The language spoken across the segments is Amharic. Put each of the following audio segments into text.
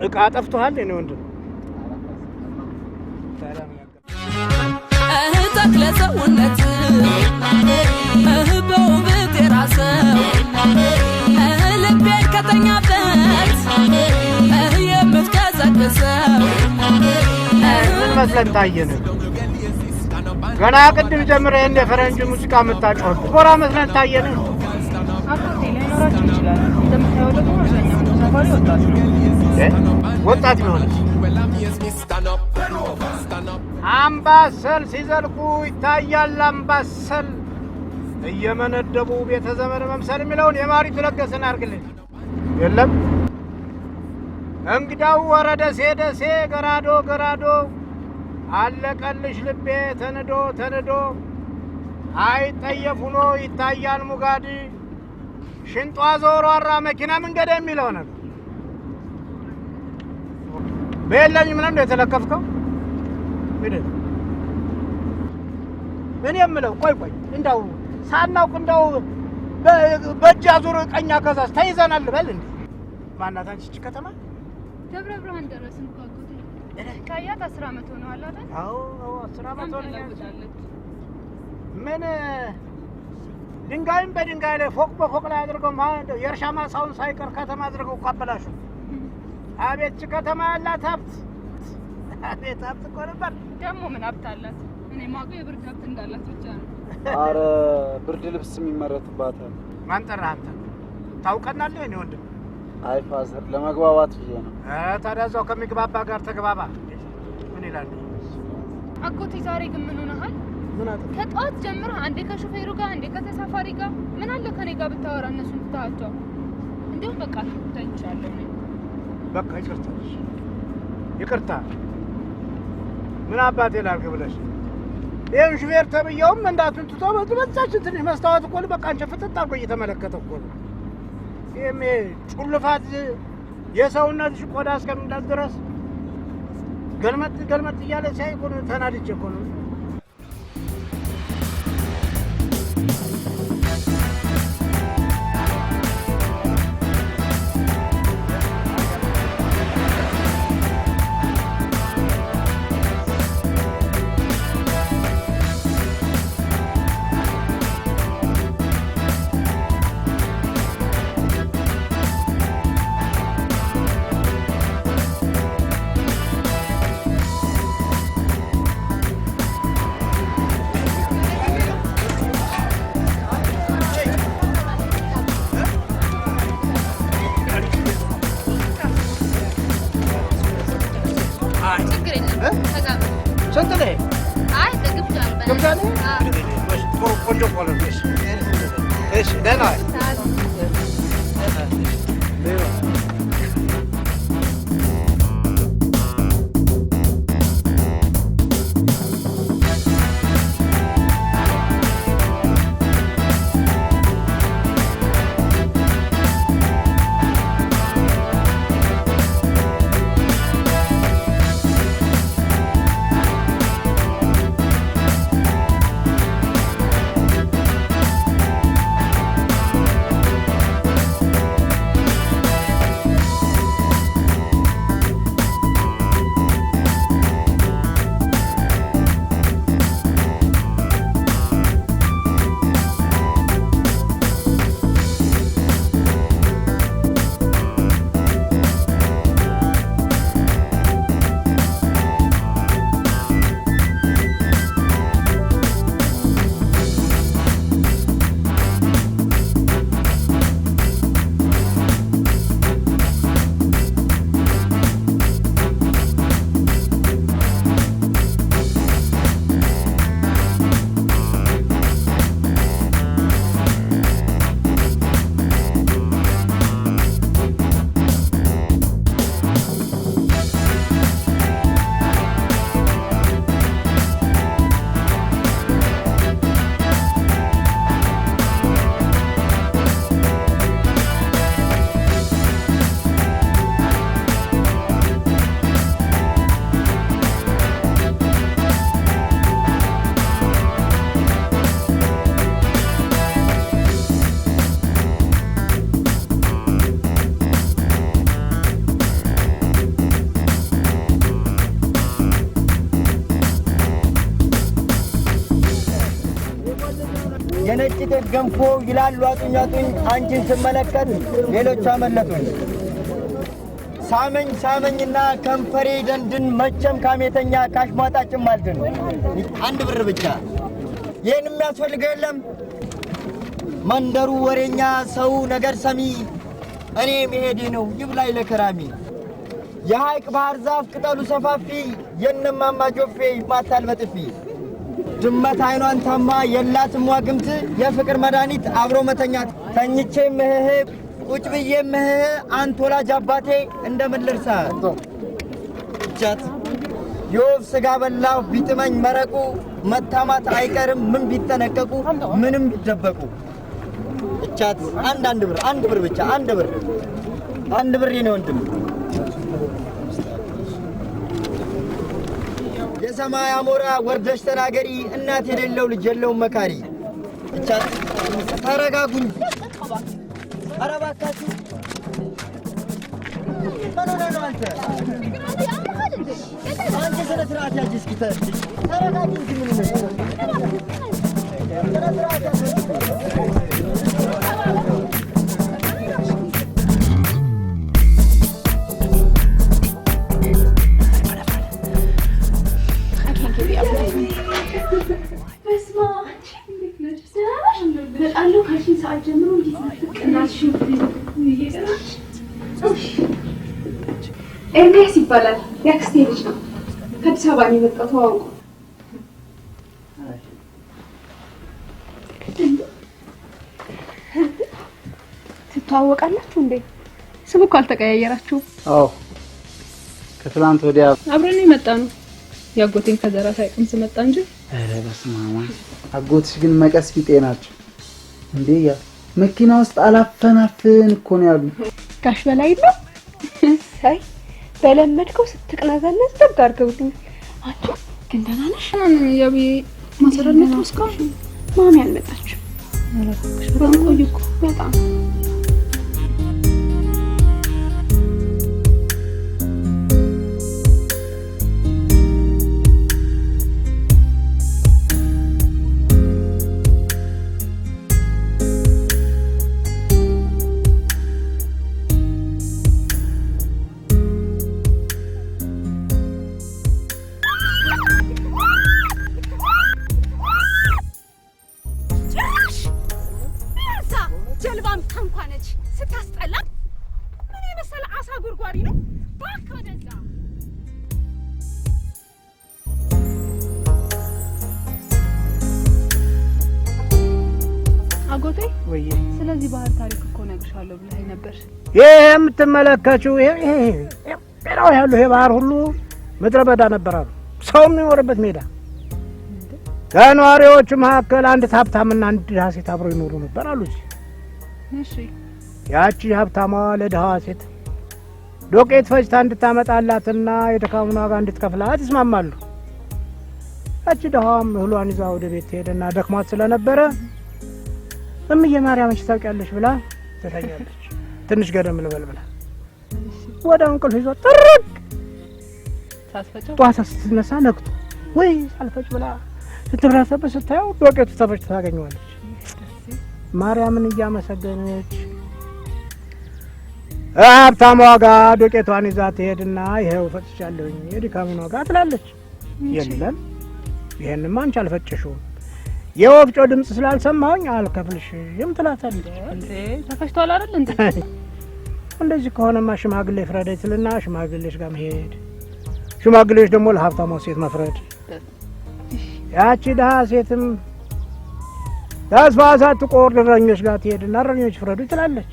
እቃ ጠፍቶሃል የኔ ወንድም? ተክለሰውነት በውበት የራሰው ልቤን ከተኛበት የምትቀሰቅሰው። ምን መስለን ታየን? ገና ቅድም ጀምረህ ይሄን የፈረንጅ ሙዚቃ የምታጮህብን ኮራ መስለን ታየን። አጎቴ፣ ላይኖራቸው ይችላል። እንደምታየው ደግሞ አብዛኛው ተሳፋሪ ወጣት ነው። ወጣት ቢሆንስ? አምባሰል ሲዘልቁ ይታያል። አምባሰል እየመነደቡ ቤተ ዘመን መምሰል የሚለውን የማሪቱ ለገሰን አድርግልኝ። የለም፣ እንግዳው ወረ ደሴ ደሴ፣ ገራዶ ገራዶ፣ አለቀልሽ ልቤ ተንዶ ተንዶ፣ አይጠየፍ ሆኖ ይታያል ሙጋድ፣ ሽንጧ ዞሯራ መኪና መንገድ የሚለው ነገር በየለኝም ነው የተለከፍከው። ምንድን ነው? እኔ የምለው፣ ቆይ ቆይ፣ እንዳው ሳናውቅ እንዳው በእጅ አዙር ቀኝ አገዛዝ ተይዘናል በል እንዴ። ማናት አንቺ ይህች ከተማ? ደብረ ብርሃን ደረስን እኮ አጎቴ። ካያት 10 ዓመት ሆነዋል አይደል? አዎ፣ 10 ዓመት በጣም ሆነኛል። ተለውጣለች። ምን ድንጋይም በድንጋይ ላይ፣ ፎቅ በፎቅ ላይ አድርገው እንደው የእርሻ ማሳውን ሳይቀር ከተማ አድርገው እኮ አበላሹ። አቤት ይህች ከተማ ያላት ሀብት! አቤት ሀብት እኮ ነበር። ደግሞ ምን ሀብት አላት? እኔ የማውቀው የብርድ ሀብት እንዳላት ብቻ ነው። አረ ብርድ ልብስ የሚመረትባታል። ማን ጠራህ አንተ? ታውቀናለህ የእኔ ወንድም? አይ father፣ ለመግባባት ብዬ ነው። ታዲያ እዛው ከሚግባባ ጋር ተግባባ። ምን ይላል? አጎቴ፣ ዛሬ ግን ምን ሆነሃል? ምን አጠፋ? ከጠዋት ጀምረህ አንዴ ከሾፌሩ ጋር፣ አንዴ ከተሳፋሪ ጋር። ምን አለ ከኔ ጋር ብታወራ፣ እነሱን ትተሃቸው። እንዲሁም በቃ ተኝቻለሁ እኔ። በቃ ይቅርታ ይቅርታ። ምን አባቴ ላድርግ ብለሽ? ይህን ሹፌር ተብዬውም መንዳቱን ትቶ በዛችን ትንሽ መስታወት እኮ በቃ አንቺ ፍጥጥ አድርጎ እየተመለከተ እኮ ነው። ይህም ይሄ ጩልፋት የሰውነትሽ ቆዳ እስከሚዳት ድረስ ገልመጥ ገልመጥ እያለ ሲያይ እኮ ነው፣ ተናድጄ እኮ ነው። ችግር የለም፣ ተጋበዝ። ስንት ነው? አይ፣ ግብዣ ነው። ግብዣ ነው? ጥሩ፣ ቆንጆ እኮ ነው። እሺ እሺ፣ ደህና ዋይ። ጤፍ ገንፎ ይላሉ አጡኝ አጡኝ። አንቺን ስመለከት ሌሎች አመለጡኝ። ሳመኝ ሳመኝና ከንፈሬ ደንድን፣ መቼም ካሜተኛ ካሽሟጣጭም አልድን። 1 ብር ብቻ፣ ይህን የሚያስፈልገው የለም። መንደሩ ወሬኛ፣ ሰው ነገር ሰሚ፣ እኔ መሄዴ ነው ይብላኝ ለከራሚ። የሐይቅ ባህር ዛፍ ቅጠሉ ሰፋፊ፣ የነማማ ጆፌ ይማታል በጥፊ። ድመት አይኗን ታማ የላትም ዋግምት፣ የፍቅር መድኃኒት አብሮ መተኛት። ተኝቼ ምህህ ቁጭ ብዬ ምህህ፣ አንተ ወላጅ አባቴ እንደምን ልርሳ ቻት። የወፍ ስጋ በላሁ ቢጥመኝ መረቁ፣ መታማት አይቀርም ምን ቢጠነቀቁ ምንም ቢደበቁ። እቻት አንድ 1 ብር፣ 1 ብር ብቻ፣ 1 ብር፣ 1 ብር የኔ ወንድም። የሰማይ አሞራ ወርደሽ ተናገሪ፣ እናት የሌለው ልጅ የለውም መካሪ። እቻት ተረጋጉኝ። ኧረ እባካችሁ፣ ምን ሆነህ ነው አንተ? አንተ ስነ ስርዓት ያዥ እስኪ፣ ተረጋጊ እንጂ ምን ሆነሽ ነው? ስነ ስርዓት ያዥ። I can't give you up. በስመ አብ፣ እመጣለሁ ካልሽኝ ሰዓት ጀምሮ እንዴት ናፍቅ እናትሽን። ኤርሚያስ ይባላል። የአክስቴ ልጅ ነው። ከአዲስ አበባ ነው የመጣው። ተዋውቁ። ትተዋወቃላችሁ እንዴ? ስም እኮ አልተቀያየራችሁም። አዎ፣ ከትላንት ወዲያ። አብረን የመጣ ነው። የአጎቴን ከዘራ ሳይቀምስ መጣ እንጂ። ኧረ በስመ አብ፣ አጎትሽ ግን መቀስ ቢጤ ናቸው እንዴ? ያ መኪና ውስጥ አላፈናፍን እኮ ነው ያሉ። ጋሽ በላይ ነው። ሳይ በለመድከው ስትቅነዘነዝ ደግ አድርገውልኛል። አንቺ ግን ደህና ነሽ? ያቢ ማሰር አልመጣም እስካሁን? ማሚ አልመጣችም። ኧረ እባክሽ፣ በጣም ቆዩ እኮ። በጣም። ጭራሽ ቢያንሳ ጀልባም ታንኳ ነች። ስታስጠላ! ምን የመሰለ አሳ ጉርጓሪ ነው። እባክህ ወደዛ። አጎቴ፣ ወይ። ስለዚህ ባህር ታሪክ እኮ እነግርሻለሁ ብለኸኝ ነበር። ይሄ የምትመለከችው ይሄ ሜዳው ያለው ይሄ ባህር ሁሉ ምድረ በዳ ነበር አሉ። ሰው የሚኖርበት ሜዳ። ከነዋሪዎቹ መካከል አንድ ሀብታምና አንድ ድሃ ሴት አብረው ይኖሩ ነበር አሉ። እዚህ ያቺ ሀብታሟ ለድሃዋ ሴት ዶቄት ፈጭታ እንድታመጣላትና የድካሙን ዋጋ እንድትከፍላት ይስማማሉ። ያቺ ድሃዋም እህሏን ይዛ ወደ ቤት ትሄድና ደክሟት ስለነበረ እምዬ ማርያም አንቺ ታውቂያለሽ ብላ ትተኛለች። ትንሽ ገደም ልበል ብላ ወደ እንቅልፍ ይዞ ጥርቅ። ሳስፈጨው። ጠዋት ስትነሳ ነግቶ ወይ ሳልፈጭ ብላ ስትብረሰበት ስታየው ዶቄቱ ተፈጭቶ ታገኘዋለች። ማርያምን እያመሰገነች ሀብታሟ ጋር ዶቄቷን ይዛ ትሄድና ይኸው ፈጭቻለሁኝ የድካሙን ዋጋ ትላለች። የለም፣ ይሄንማ አንቺ አልፈጨሽውም፣ የወፍጮ ድምፅ ስላልሰማሁኝ አልከፍልሽም ትላታለች። እንዴ፣ ተፈጭቷል አይደል እንዴ? እንደዚህ ከሆነማ ሽማግሌ ፍረደኝ ትልና ሽማግሌዎች ጋር መሄድ፣ ሽማግሌዎች ደግሞ ለሀብታሟ ሴት መፍረድ። ያቺ ድሀ ሴትም ተስፋ ሳትቆርጥ እረኞች ጋር ትሄድና እረኞች ፍረዱ ትላለች።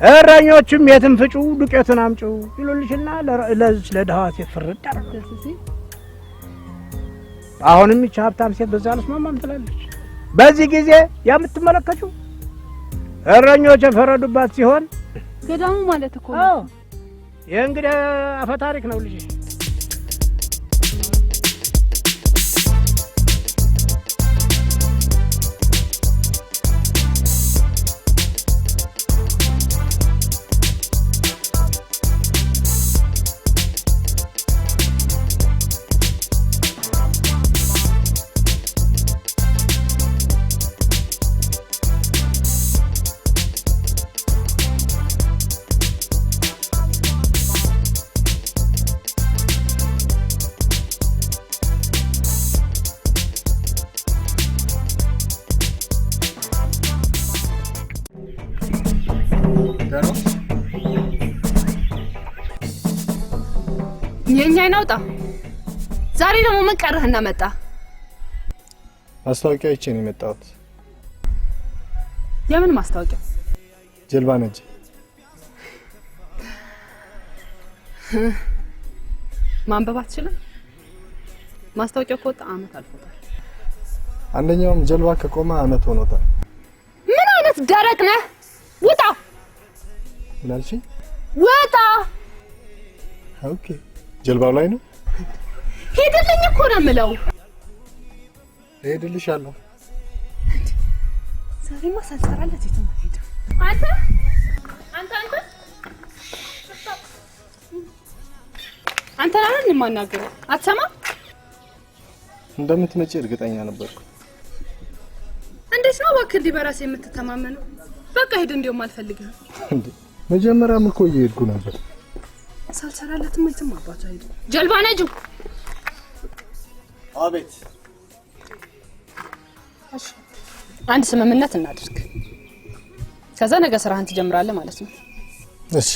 እረኞችም የትም ፍጩ ዱቄቱን አምጪው ይሉልሽና ለዚች ለድሀዋ ሴት ፍርድ ያደርጋሉ። ደስ ሲል። አሁንም ይቺ ሀብታም ሴት በዛ አልስማማም ትላለች። በዚህ ጊዜ ያ የምትመለከችው እረኞች የፈረዱባት ሲሆን ገዳሙ ማለት እኮ ነው። አዎ፣ ይህ እንግዲህ አፈ ታሪክ ነው ልጅ። የኛ አይናውጣ። ዛሬ ደግሞ ምን ቀረህና መጣ? ማስታወቂያ አይቼ ነው የመጣሁት። የምን ማስታወቂያ? ጀልባ ነጂ። ማንበብ አትችልም? ማስታወቂያው ከወጣ አመት አልፎታል። አንደኛውም ጀልባ ከቆመ አመት ሆኖታል። ምን አይነት ደረቅ ነህ! ውጣ! ምን አልሽኝ? ውጣ! Okay፣ ጀልባው ላይ ነው። ሂድልኝ እኮ ነው የምለው። እሄድልሻለሁ። ዛሬማ ሳልሰራለት የትም አልሄድም። አንተ አንተ አንተ አንተ አይደል የማናገረው? አትሰማም? እንደምትመጪ እርግጠኛ ነበርኩ። እንዴት ነው እባክህ እንዲህ በራሴ የምትተማመነው? በቃ ሂድ፣ እንዲያውም አልፈልግህም። እንዴ መጀመሪያም እኮ እየሄድኩ ነበር። ሳልሰራለትማ የትም አባቱ አይሄድም። ጀልባ ነጂው። አቤት። እሺ አንድ ስምምነት እናድርግ። ከዛ ነገ ስራህን ትጀምራለህ ማለት ነው። እሺ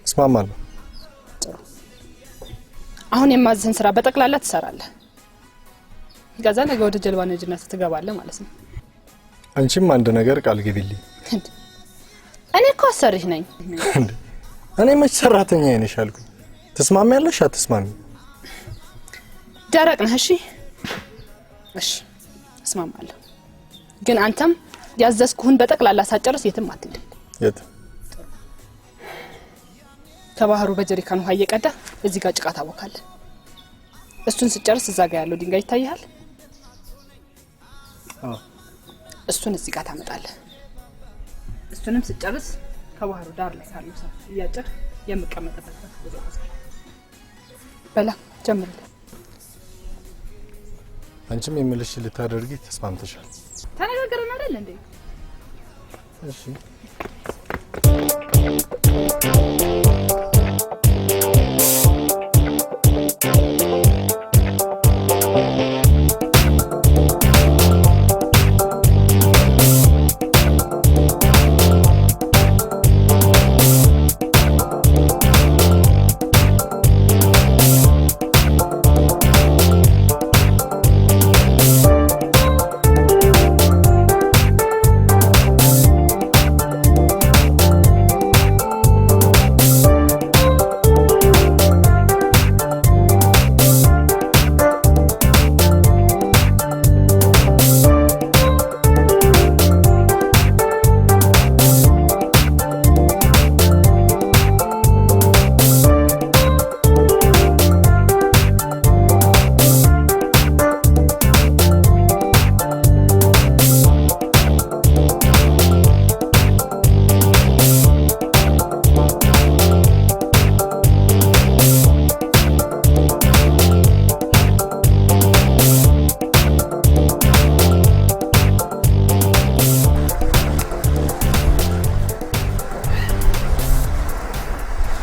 እስማማለሁ። ጥሩ። አሁን የማዝህን ስራ በጠቅላላ ትሰራለህ። ከዛ ነገ ወደ ጀልባ ነጂነት ትገባለህ ማለት ነው። አንቺም አንድ ነገር ቃል ግቢልኝ። እኔ እኮ አሰሪህ ነኝ። እንዴ እኔ መች ሰራተኛ ነሽ አልኩኝ። ትስማሚያለሽ አትስማሚ? ደረቅ ነህ። እሺ እሺ እስማማለሁ። ግን አንተም ያዘዝኩህን በጠቅላላ ሳጨርስ የትም አትሄድም። የት? ከባህሩ በጀሪካን ውሃ እየቀዳ እዚህ ጋር ጭቃ ታቦካለህ። እሱን ስጨርስ እዛ ጋር ያለው ድንጋይ ይታይሃል። አዎ። እሱን እዚህ ጋር ታመጣለህ። እሱንም ስጨርስ ከባህሩ ዳር ላይ ካለው ሳር እያጨድ የምቀመጥበት ቦታ ትወዘወዛለህ። በላ ጀምርልኝ። አንቺም የምልሽ ልታደርጊ ተስማምተሻል። ተነጋገርን አይደል እንዴ? እሺ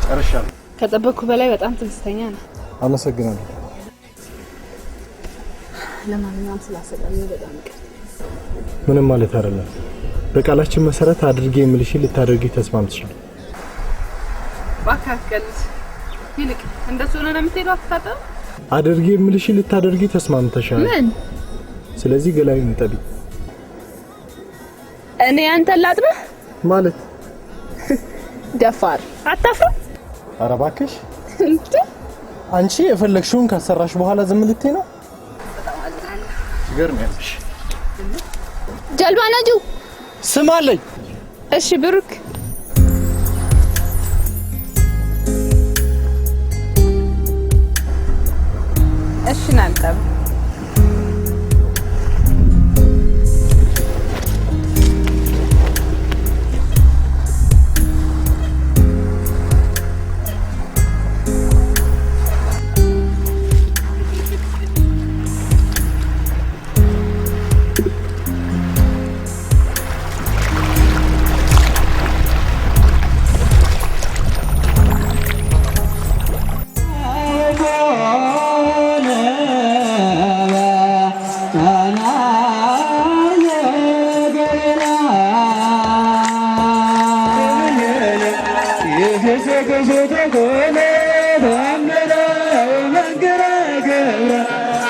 ጨርሻለሁ። ከጠበቅኩ በላይ በጣም ትዕግስተኛ ነህ። አመሰግናለሁ። ለማንኛውም ስላሰቃየሁ በጣም ይቅርታ። ምንም ማለት አይደለም። በቃላችን መሰረት አድርጌ የምልሽን ልታደርጊ ተስማምተሻል። እባክህ አትቀልድ። ይልቅ እንደሱ ሆነህ ነው የምትሄደው? አትታጠብም? አድርጌ የምልሽን ልታደርጊ ተስማምተሻል። ምን? ስለዚህ ገላዬን እጠቢ። እኔ አንተን ላጥብህ? ማለት ደፋር፣ አታፍርም? ኧረ እባክሽ እንዴ አንቺ የፈለግሽውን ካሰራሽ በኋላ ዝም ልትይ ነው? ትገርሚያለሽ። ጀልባ ነጂው ስም አለኝ። እሺ ብሩክ። እሺ ናልጠብ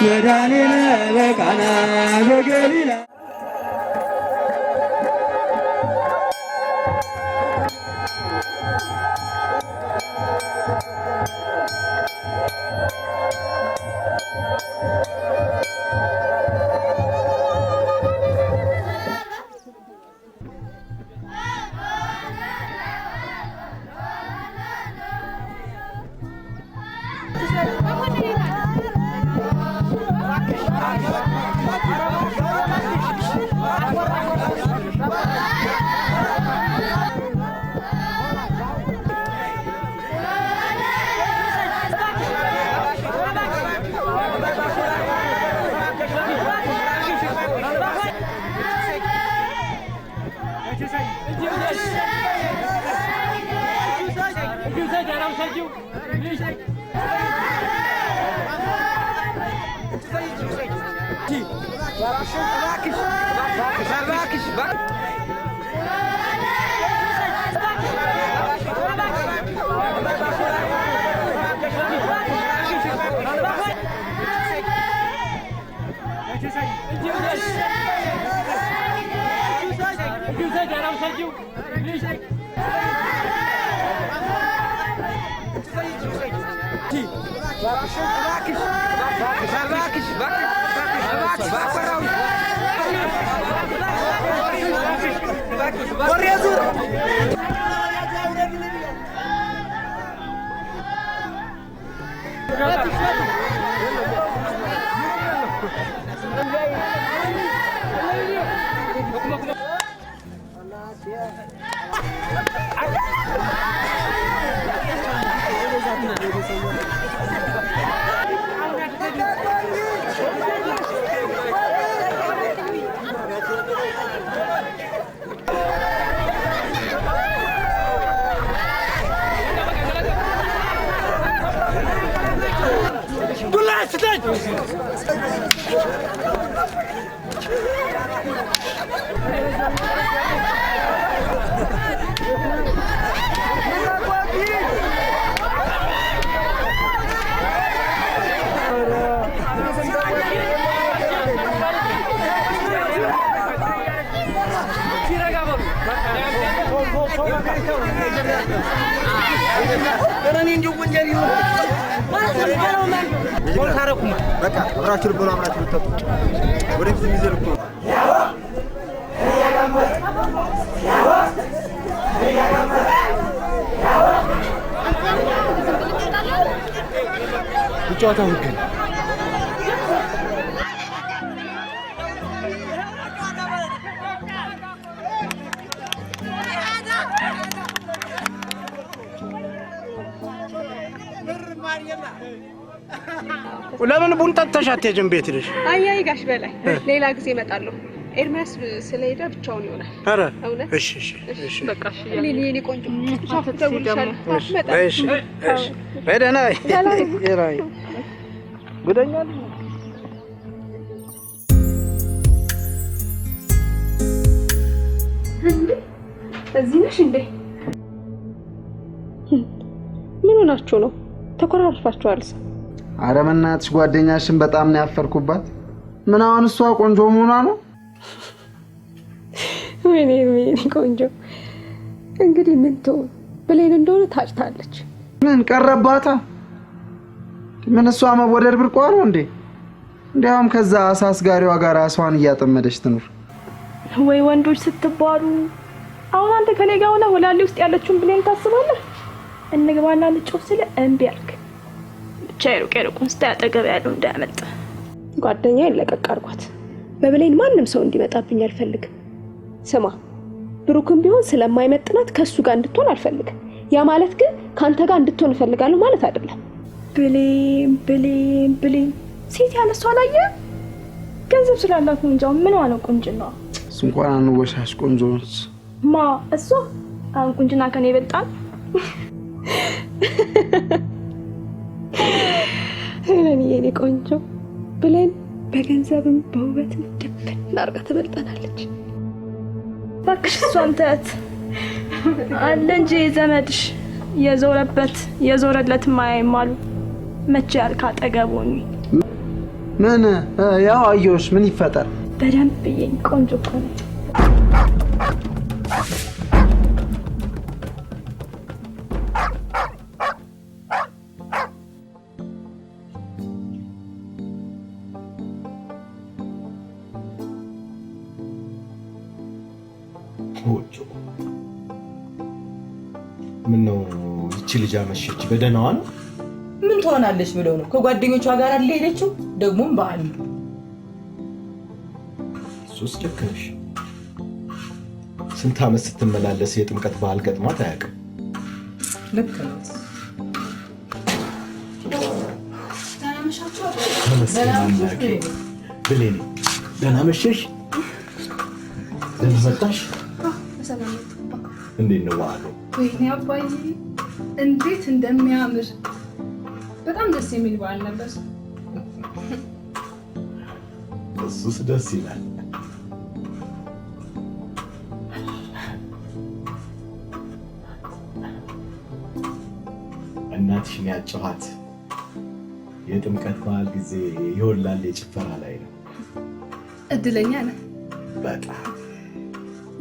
መድኃኒነ በቃና ዘገሊላ። በቃ አብራችሁ ልበሉ፣ አብራችሁ ልጠጡ። ወደፊት የሚዘልኩ የጨዋታው ህግ ነው። ለምን ቡን ጠጥተሽ አትሄጂም ቤት ሄደሽ? አያይ ጋሽ በላይ ሌላ ጊዜ እመጣለሁ። ኤርሚያስ ስለሄደ ብቻውን ይሆናል። ኧረ እውነት? እሺ እሺ እሺ በቃ እሺ። እኔ የኔ ቆንጆ እደውልልሻለሁ። እመጣለሁ። እሺ እሺ። በይ ደህና ነይ። ጉደኛ ልጅ ነው። እንዴ እዚህ ነሽ እንዴ? ምን ሆናችሁ ነው? ተኮራርፋችኋልስ? ኧረ በእናትሽ ጓደኛሽን በጣም ነው ያፈርኩባት። ምን አሁን እሷ ቆንጆ መሆኗ ነው? ወይኔ ወይኔ ቆንጆ እንግዲህ ምን ትሆን ብሌን እንደሆነ ታጭታለች። ምን ቀረባታ? ምን እሷ መወደድ ብርቋ ነው እንዴ? እንዲያውም ከዛ አሳ አስጋሪዋ ጋር አሷን እያጠመደች ትኑር። ወይ ወንዶች ስትባሉ አሁን አንተ ከኔ ጋር ሆነህ ወላሌ ውስጥ ያለችውን ብሌን ታስባለህ? እንግባና እንጮህ ስለ እምቢ አልክ። ብቻ የሩቅ የሩቁን ስታይ አጠገብ ያለው እንዳያመልጥ። ጓደኛዬን ለቀቅ አድርጓት። በብሌን ማንም ሰው እንዲመጣብኝ አልፈልግም። ስማ ብሩክም ቢሆን ስለማይመጥናት ከእሱ ጋር እንድትሆን አልፈልግም። ያ ማለት ግን ከአንተ ጋር እንድትሆን እፈልጋለሁ ማለት አይደለም። ብሌን ብሌን ብሌን ሴት ያለ እሷ አላየህም? ገንዘብ ስላላት ነው እንጂ አሁን ምኗ ነው ቁንጅናዋ? እሱ እንኳን አንወሻሽ ቆንጆ ነች። ማ እሷ አሁን ቁንጅና ከኔ ይበልጣል? እኔ የኔ ቆንጆ ብሌን በገንዘብም በውበትም ድብን አድርጋ ትበልጠናለች። እባክሽ እሷን ተያት አለ እንጂ ዘመድሽ የዞረበት የዞረለት ማያይም አሉ። መቼ ያልክ አጠገቡ ሆኜ ምን ያው አየሁሽ። ምን ይፈጠር? በደንብ ብዬኝ። ቆንጆ እኮ ነው። ጎጆ ምነው ይቺ ልጅ አመሸች? በደህናዋ ነው? ምን ትሆናለች ብለው ነው ከጓደኞቿ ጋር አይደል የሄደችው? ደግሞም በዓል ነው። እሱስ ልክ ነሽ። ስንት ዓመት ስትመላለስ የጥምቀት በዓል ገጥሟት አያውቅም። ልክ ነው። ተመስገን አምላኬ። ብሌኔ ደህና መሸሽ? ደህና መጣሽ? በሰላም መጣሁ። እንዴት ነው በዓሉ? ወይኔ አባዬ እንዴት እንደሚያምር! በጣም ደስ የሚል በዓል ነበር። እሱስ ደስ ይላል። እናትሽን ያጨኋት የጥምቀት በዓል ጊዜ ይወላል የጭፈራ ላይ ነው። እድለኛ ነህ። በጣም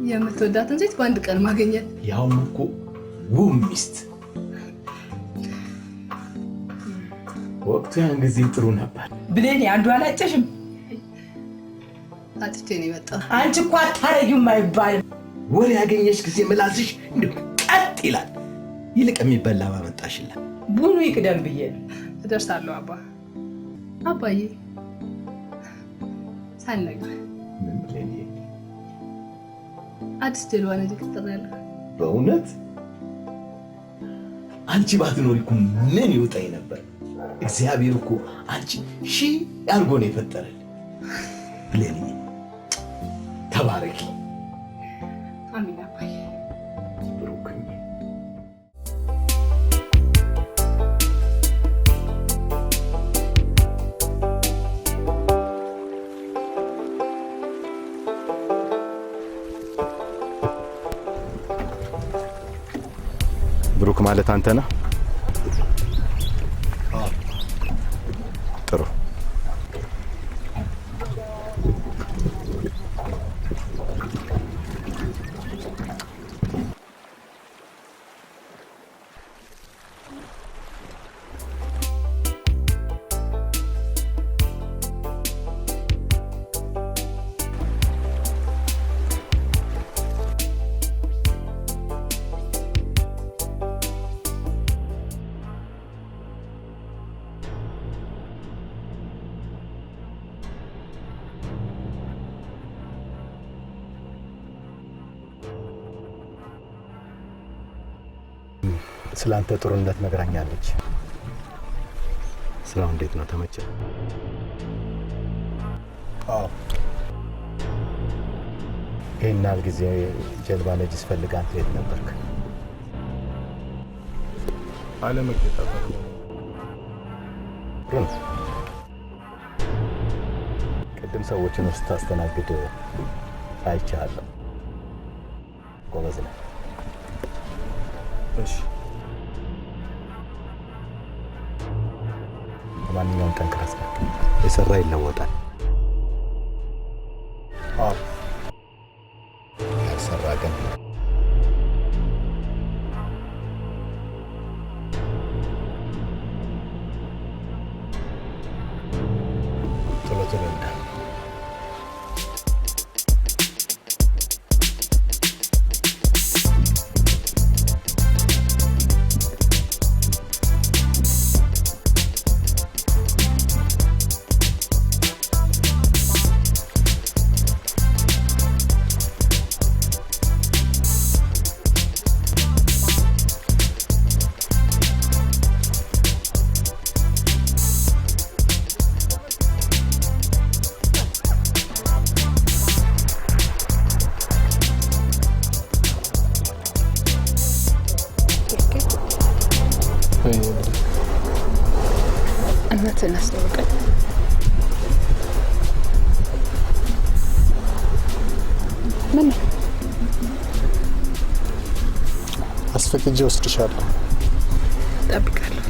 የምትወዳትን ሴት በአንድ ቀን ማግኘት፣ ያውም እኮ ውብ ሚስት። ወቅቱ ያን ጊዜ ጥሩ ነበር። ብሌኔ አንዱ አላጨሽም? አጥቼ ነው የመጣው። አንቺ እኮ አታረጊውም አይባልም። ወሬ ያገኘሽ ጊዜ ምላስሽ እንዲሁ ቀጥ ይላል። ይልቅ የሚበላ ባመጣሽላት። ቡኑ ይቅደም ብዬ ነው። እደርሳለሁ አባ። አባዬ ሳልነግርህ ምን ብሌኔ? አዲስ ጀልባ ነጂ ተጠራለሁ። በእውነት አንቺ ባትኖሪ እኮ ምን ይውጠኝ ነበር። እግዚአብሔር እኮ አንቺ ሺህ አድርጎ ነው የፈጠረልኝ። ብሌንዬ ተባረኪ። አሜን አባዬ። ብሩክኝ ብሩክ ማለት አንተ ነህ? ጥሩ። ስላንተ ጥሩነት ነግራኛለች። ስራው እንዴት ነው? ተመቸ? አዎ። ይህን ያህል ጊዜ ጀልባ ነጂ ስፈልግ አንተ የት ነበርክ? አለመገጣጠም ጥሩ ነው። ቅድም ሰዎችን ስታስተናግድ አይቻለሁ። ጎበዝ ነህ። እሺ። ለማንኛውም ጠንክረህ ስራ። የሰራ ይለወጣል። አዎ። ያልሰራ ግን ቶሎ ቶሎ እንዳ። እናትህን አስተዋውቀኝ። ምን ነው? አስፈቅጄ ወስድሻለሁ። እጠብቃለሁ።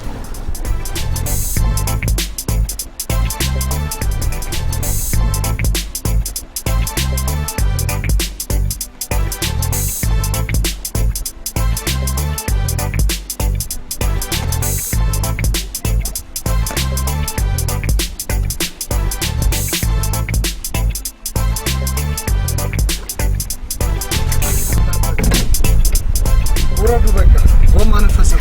ንዱ በቃ። ጎማ ነፈሰ።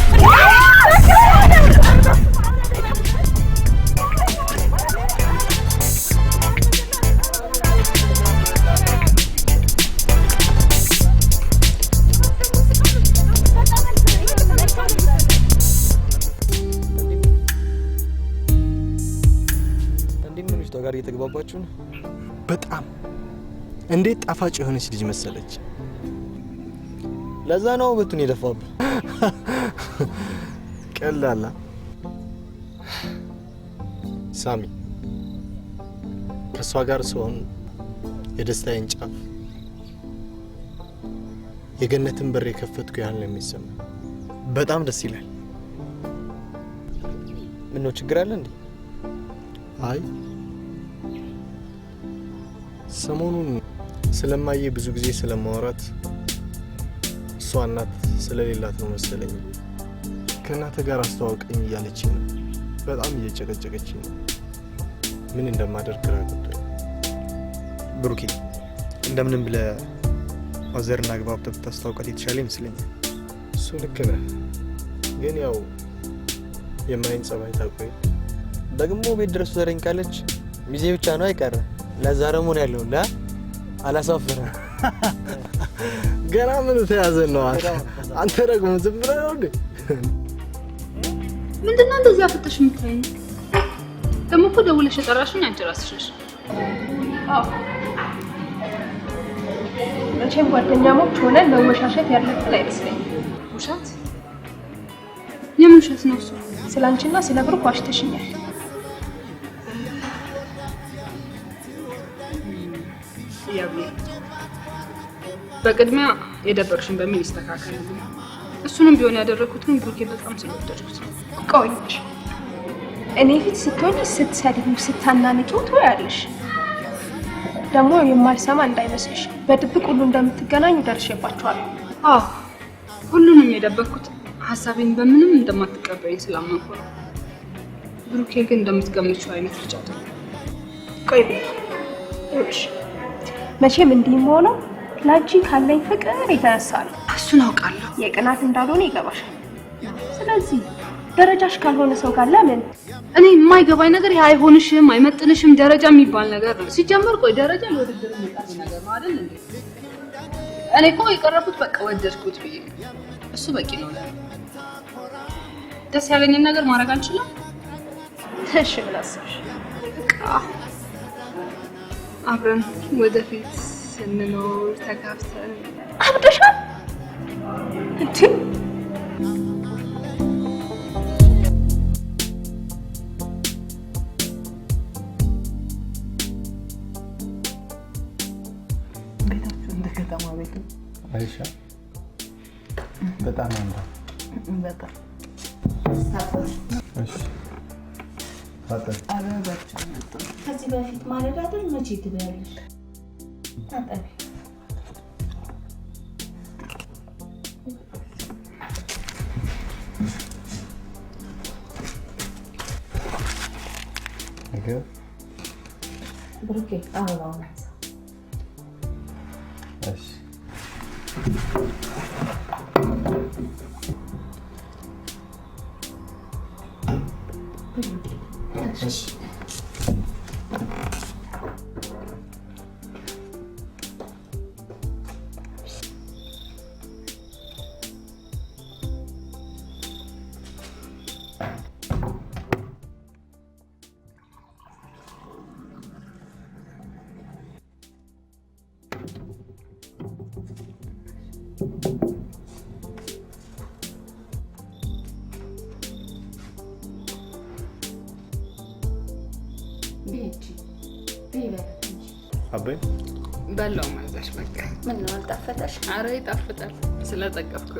እንዴት ነው ልጅቷ ጋር እየተግባባችሁ ነው? በጣም እንዴት ጣፋጭ የሆነች ልጅ መሰለች። ለዛ ነው ውበቱን የደፋብህ። ቀላላ ሳሚ፣ ከእሷ ጋር ስሆን የደስታዬን ጫፍ የገነትን በር የከፈትኩ ያህል ነው የሚሰማኝ። በጣም ደስ ይላል። ምነው ችግር አለ እንዴ? አይ ሰሞኑን ስለማየ ብዙ ጊዜ ስለማወራት እሷ እናት ስለሌላት ነው መሰለኝ ከእናትህ ጋር አስተዋውቀኝ እያለችኝ ነው። በጣም እየጨቀጨቀችኝ ነው። ምን እንደማደርግ ግራ ገብቶኛል። ብሩኬ እንደምንም ብለህ ማዘርና አግባብተህ ብታስተዋውቃት የተሻለ ይመስለኛል። እሱ ልክ ነህ፣ ግን ያው የማይን ጸባይ ታውቀው የለ። ደግሞ ቤት ድረስ ዘረኝ ካለች ሚዜ ብቻ ነው አይቀር። ለዛ ደግሞ ነው ያለው ላ አላሳፍርም። ገና ምን ተያዘን ነው? አንተ ደግሞ ዝም ብለህ ነው እንዴ? ምንድነው እንደዚህ አፍጥሽ የምታይኝ? ደግሞ እኮ ደውለሽ የጠራሽኝ አንቺ ራስሽ ነሽ። አዎ መቼም ጓደኛሞች ሆነን መወሻሸት ያለብን አይመስለኝም። ውሸት? የምን ውሸት ነው እሱ? ስለ አንቺና ስለ ብሩክ ዋሽተሽኛል። በቅድሚያ የደበቅሽን በሚል ይስተካከል። እሱንም ቢሆን ያደረኩት ግን ብሩኬ በጣም ስለወደድኩት ነው። ቆይ እኔ ፊት ስትሆኚ ስትሰድቢው ስታናንቂው ትወያለሽ። ደግሞ የማልሰማ እንዳይመስልሽ በድብቅ ሁሉ እንደምትገናኙ ደርሼባችኋለሁ። አዎ ሁሉንም የደበቅኩት ሀሳቤን በምንም እንደማትቀበይኝ ስላመንኩ ነው። ብሩኬ ግን እንደምትገምቺው አይነት ልጅ አይደለም። ቆይ ይኸውልሽ መቼም እንዲህ የምሆነው ላንቺ ካለኝ ፍቅር የተነሳ ነው። እሱን አውቃለሁ። የቅናት እንዳልሆነ ይገባሻል። ስለዚህ ደረጃሽ ካልሆነ ሰው ጋር ለምን እኔ የማይገባኝ ነገር ይሄ አይሆንሽም፣ አይመጥንሽም ደረጃ የሚባል ነገር ነው። ሲጀመር ቆይ ደረጃ ለውድድር የሚቀርብ ነገር ነው አይደል እንዴ? እኔ እኮ የቀረብኩት በቃ ወደድኩት ብዬ እሱ በቂ ነው ለኔ። ደስ ያለኝን ነገር ማድረግ አልችልም። እሺ ምን አሰብሽ? በቃ አብረን ወደፊት ስንኖር ተጋብተን። አብደሻል እንዴ? ቤታችሁ እንደ ከተማ ቤት ነው። አይሻ በጣም ያምራል። በጣም እሺ ታጠቢ። አበባቸው መጡ። ከዚህ በፊት ማለዳ አይደል መቼ ትበያለሽ? ታጠቢ። ምግብ ብሩኬ አበባውን አንሳ። እሺ እሺ አበይ በላው ማዘሽ በቃ። ምን ነው አልጣፈጠሽ? አረ ይጣፍጣል፣ ስለጠገብኩ።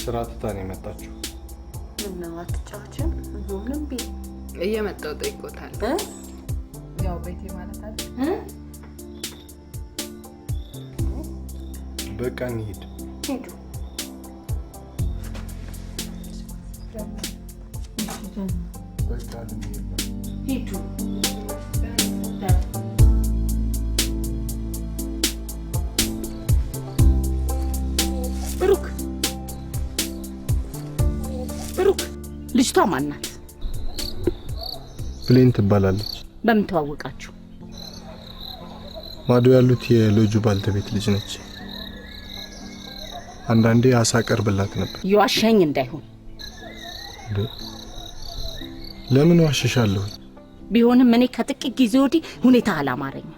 ስራ ትታ ነው የመጣችው። ምን ነው አትጫወችም? ምንም ቢ እየመጣው ጠይቆታል። ያው ቤቴ ማለት አይደል? በቃ እንሂድ። ሂዱ። በቃ ልንሄድ ነው። ሂዱ። ብሩክ ብሩክ፣ ልጅቷ ማን ናት? ብሌን ትባላለች። በምን ተዋወቃችሁ? ማዶ ያሉት የሎጁ ባልተቤት ልጅ ነች። አንዳንዴ አሳ ቀርብላት ነበር። የዋሸኝ እንዳይሆን። እንዴ ለምን ዋሸሻለሁ? ቢሆንም እኔ ከጥቂት ጊዜ ወዲህ ሁኔታ አላማረኝም።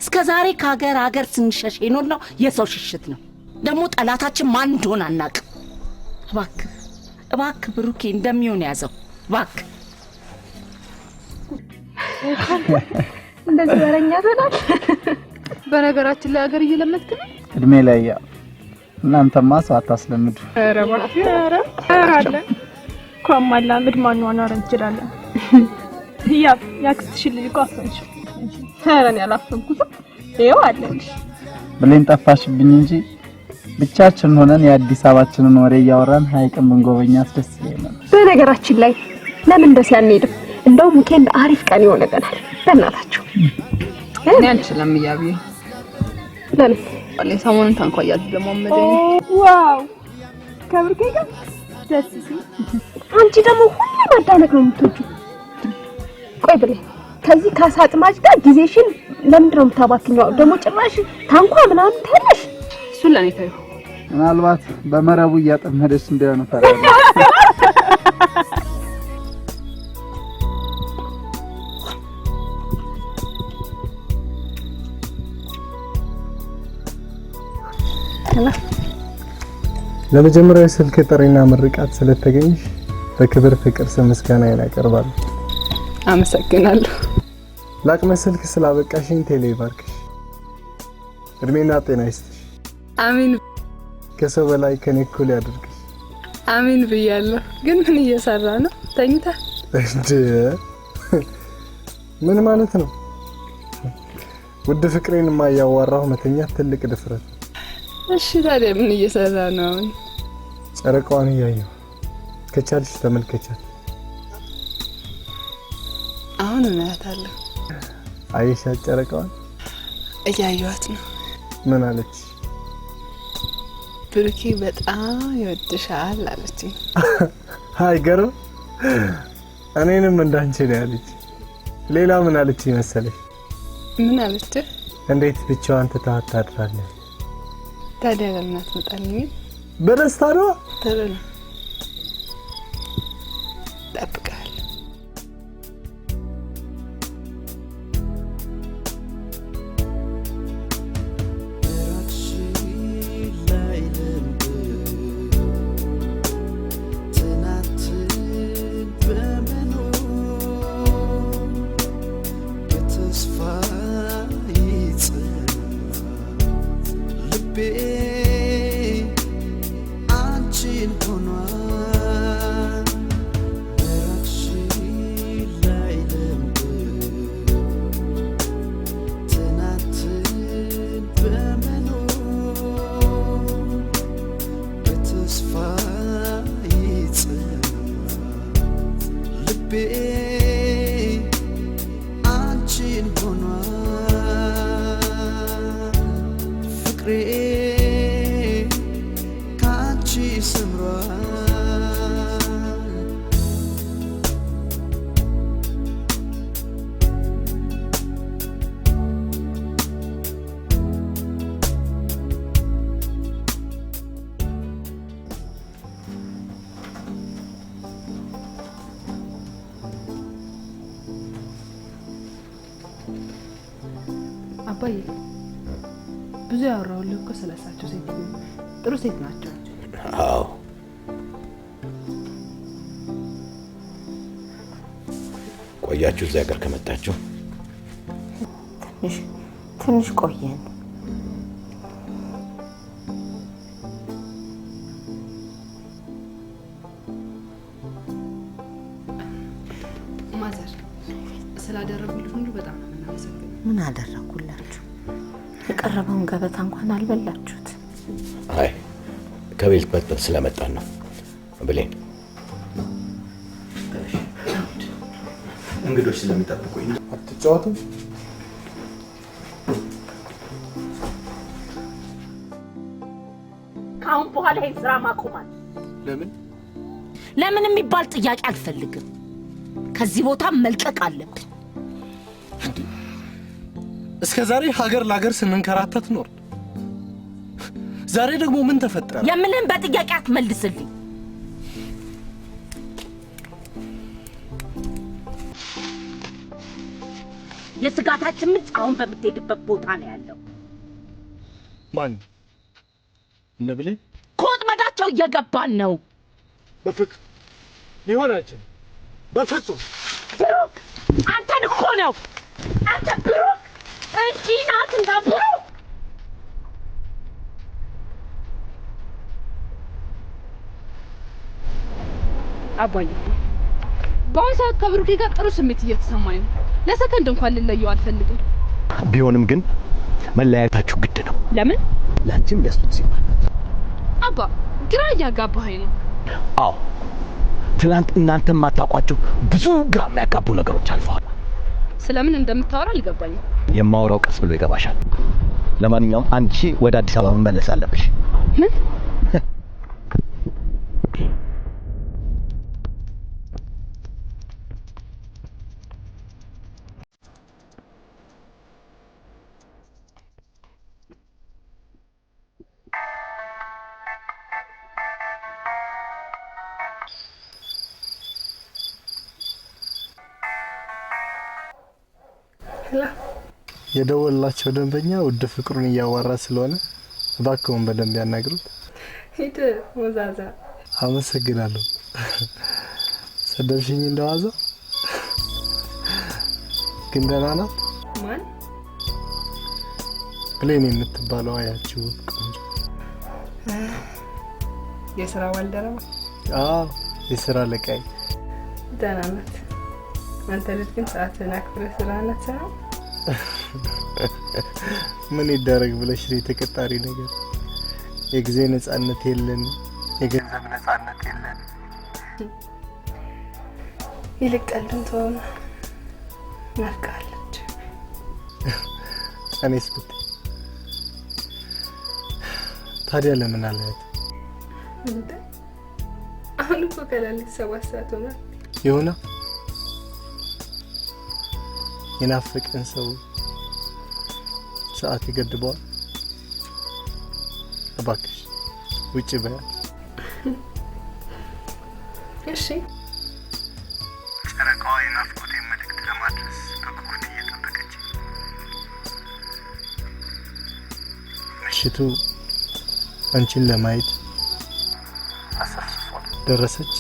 እስከ ዛሬ ከሀገር ሀገር ስንሸሽ የኖርነው የሰው ሽሽት ነው። ደግሞ ጠላታችን ማን እንደሆነ አናውቅም። እባክህ እባክህ ብሩኬ እንደሚሆን ያዘው እባክህ። እንደዚህ ወረኛ ትሆናል። በነገራችን ላይ ሀገር እየለመድክ ነው። እድሜ ላይ ያ እናንተማ ሰው አታስለምዱ። ኧረ እባክህ ኧረ ኧረ አለ እንኳን ማላመድ ማኗኗር እንችላለን። ህያብ ያክስትሽን ልጅ እኮ አፈንሽው። ኧረ እኔ አላፈንኩትም። ይኸው አለልሽ። ብሌን ጠፋሽብኝ እንጂ ብቻችን ሆነን የአዲስ አበባችንን ወሬ እያወራን ሀይቅን ብንጎበኛት ደስ ይለኝ ነበር። በነገራችን ላይ ለምን ደስ አንሄድም? እንደውም weekend አሪፍ ቀን ይሆንልናል። በእናታችሁ እኔ አልችልም እያብዬ። ለምን? ሰሞኑን ታንኳ እያለማመደኝ ነው። Wow ከብሩኬ ጋር ደስ ሲል። አንቺ ደግሞ ሁሌ ማዳነቅ ነው የምትወጂው። ቆይ ብሌን፣ ከዚህ ከአሳ አጥማጅ ጋር ጊዜሽን ለምንድን ነው የምታባክኚው? ደግሞ ጭራሽ ታንኳ ምናምን ትያለሽ። እሱን ለእኔ ተይው። ምናልባት በመረቡ እያጠመደች እንዳይሆን እፈራለሁ። ለመጀመሪያው ስልክ ጥሪና ምርቃት ስለተገኘሽ በክብር ፍቅር ስም ምስጋናዬን አቀርባለሁ። አመሰግናለሁ። ለአቅመ ስልክ ስላበቃሽኝ ቴሌ ይባርክሽ፣ እድሜና ጤና ይስጥሽ። አሜን። ከሰው በላይ ከኔ እኩል ያድርግሽ። አሜን ብያለሁ። ግን ምን እየሰራ ነው? ተኝታ እንዴ? ምን ማለት ነው? ውድ ፍቅሬን የማያዋራሁ መተኛት ትልቅ ድፍረት ነው። እሺ ታዲያ ምን እየሰራ ነው አሁን? ጨረቃዋን እያየሁ ከቻልሽ ተመልከቻት። አሁን እናያታለሁ። አየሻት ጨረቃዋን? እያየኋት ነው። ምን አለች? ብሩኬ በጣም ይወድሻል አለችኝ። አይገርም? እኔንም እንዳንቺ ነው ያለች። ሌላ ምን አለች መሰለሽ? ምን አለች? እንዴት ብቻዋን ትተሃት ታድራለህ? ታዲያ ለምን አትመጣልኝም? በደስታ ነው። ጥሩ ነው። እጠብቅሃለሁ። አባዬ ብዙ ያወራሁልህ እኮ ስለሳቸው ሴትዮ ጥሩ ሴት ናቸው። አዎ ቆያችሁ እዚህ ሀገር ከመጣችሁ? ትንሽ ቆየን። ማዘር ስላደረጉልን ሁሉ በጣም ነው የምናመሰግነው። ምን አደረጉላችሁ? የቀረበውን ገበታ እንኳን አልበላችሁት። አይ ከቤት በልተን ስለመጣን ነው። ብሌን ተነሽ፣ እንግዶች ስለሚጠብቁኝ። አትጫወትም? ከአሁን በኋላ ይሄን ስራ ማቆማል። ለምን? ለምን የሚባል ጥያቄ አልፈልግም። ከዚህ ቦታ መልቀቅ አለብን። እስከ ዛሬ ሀገር ለሀገር ስንንከራተት ኖር። ዛሬ ደግሞ ምን ተፈጠረ? የምልህን በጥያቄ አትመልስልኝ። የስጋታችን ምንጭ አሁን በምትሄድበት ቦታ ነው ያለው። ማን? እነ ብሌን? ከወጥመዳቸው እየገባን ነው። በፍጹም ሊሆን አይችልም። በፍጹም። ብሩክ፣ አንተን እኮ ነው። አንተ ብሩክ፣ እንዲህ ናት እንዳ ብሩክ። አባዬ፣ በአሁን ሰዓት ከብሩኬ ጋር ጥሩ ስሜት እየተሰማኝ ነው። ለሰከንድ እንኳን ልለየው አልፈልግም። ቢሆንም ግን መለያየታችሁ ግድ ነው። ለምን? ለአንቺም ለእሱም ሲባል። አባ፣ ግራ እያጋባኸኝ ነው። አዎ፣ ትናንት እናንተ የማታውቋቸው ብዙ ግራ የሚያጋቡ ነገሮች አልፈዋል። ስለምን እንደምታወራ አልገባኝም። የማወራው ቀስ ብሎ ይገባሻል። ለማንኛውም አንቺ ወደ አዲስ አበባ መመለስ አለብሽ። ምን? የደወላቸው ደንበኛ ውድ ፍቅሩን እያዋራ ስለሆነ እባክዎን በደንብ ያናግሩት። ሂድ ሞዛዛ። አመሰግናለሁ። ሰደብሽኝ እንደዋዛ። ግን ደህና ናት? ማን? ብሌን የምትባለው ያቺ ውብ ቆንጆ። የስራ ባልደረባ? አዎ፣ የስራ አለቃዬ። ደህና ናት። አንተ ልጅ ግን ሰዓትህን አክብረህ ስራህን አትሰራም? ምን ይደረግ ብለሽ ነው፣ የተቀጣሪ ነገር። የጊዜ ነጻነት የለን፣ የገንዘብ ነጻነት የለን። ይልቅ ቀልዱን ተወውና ናፍቃለች። እኔስ ብትይ ታዲያ ለምን አላያት? እንዴ፣ አሁን እኮ ከሌሊቱ 7 ሰዓት ሆኗል። ይሁና፣ የናፈቀን ሰው ሰዓት ይገድበዋል። እባክሽ ውጭ በያት። እሺ። ጨረቃዋ የናፍቆቴን መልእክት ለማድረስ በጉጉት እየጠበቀች፣ ምሽቱ አንቺን ለማየት አሰፍስፏል። ደረሰች?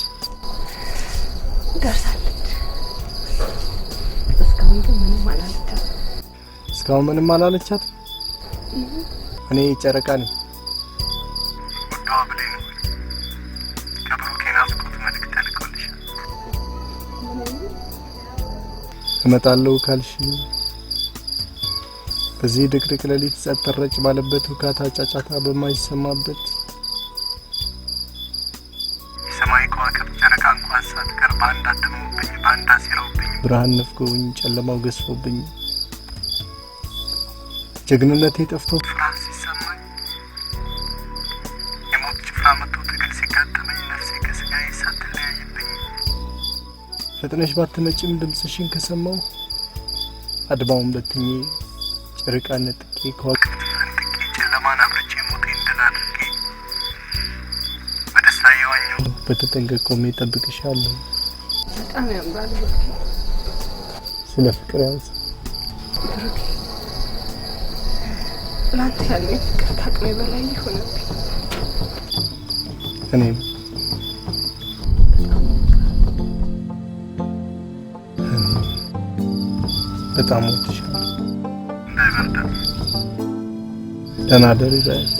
ደርሳለች። እስካሁን ግን ምንም አላለቻትም። እስካሁን ምንም አላለቻት? እኔ ጨረቃ ነኝ። ውዷ ብሌን ሆይ፣ ከብሩክ የናፍቆት መልእክት ተልኮልሻል። እመጣለሁ ካልሽ በዚህ ድቅድቅ ሌሊት ጸጥ ረጭ ባለበት፣ ውካታ ጫጫታ በማይሰማበት፣ የሰማይ ከዋክብት ጨረቃ እንኳን ሳትቀር በአንድ አድመውብኝ፣ በአንድ አሲረውብኝ፣ ብርሃን ነፍገውኝ፣ ጨለማው ገዝፎብኝ፣ ጀግንነቴ ጠፍቶ ፍርሃት ሲሰማኝ፣ የሞት ጭፍራ መጥቶ ትግል ሲጋጠመኝ፣ ነፍሴ ከስጋዬ ሳትለያይብኝ፣ ፈጥነሽ ባትመጪም ድምፅሽን ከሰማሁ አድማውን በትኜ፣ ጨረቃ ነጥቄ፣ ከዋክብት ፈንጥቄ፣ ጨለማን አብርቼ፣ ሞቴን ድል አድርጌ በደስታ እየዋኘሁ በተጠንቀቅ ቆሜ እጠብቅሻለሁ። በጣም ያምራል ብሩኬ። ስለ ፍቅር ያንስ። ብሩኬ፣ ለአንተ ያለኝ ፍቅር ከአቅሜ በላይ የሆነብኝ። እኔም በጣም እወድሻለሁ። እንዳይበርዳ ደህና እደሪ በያት።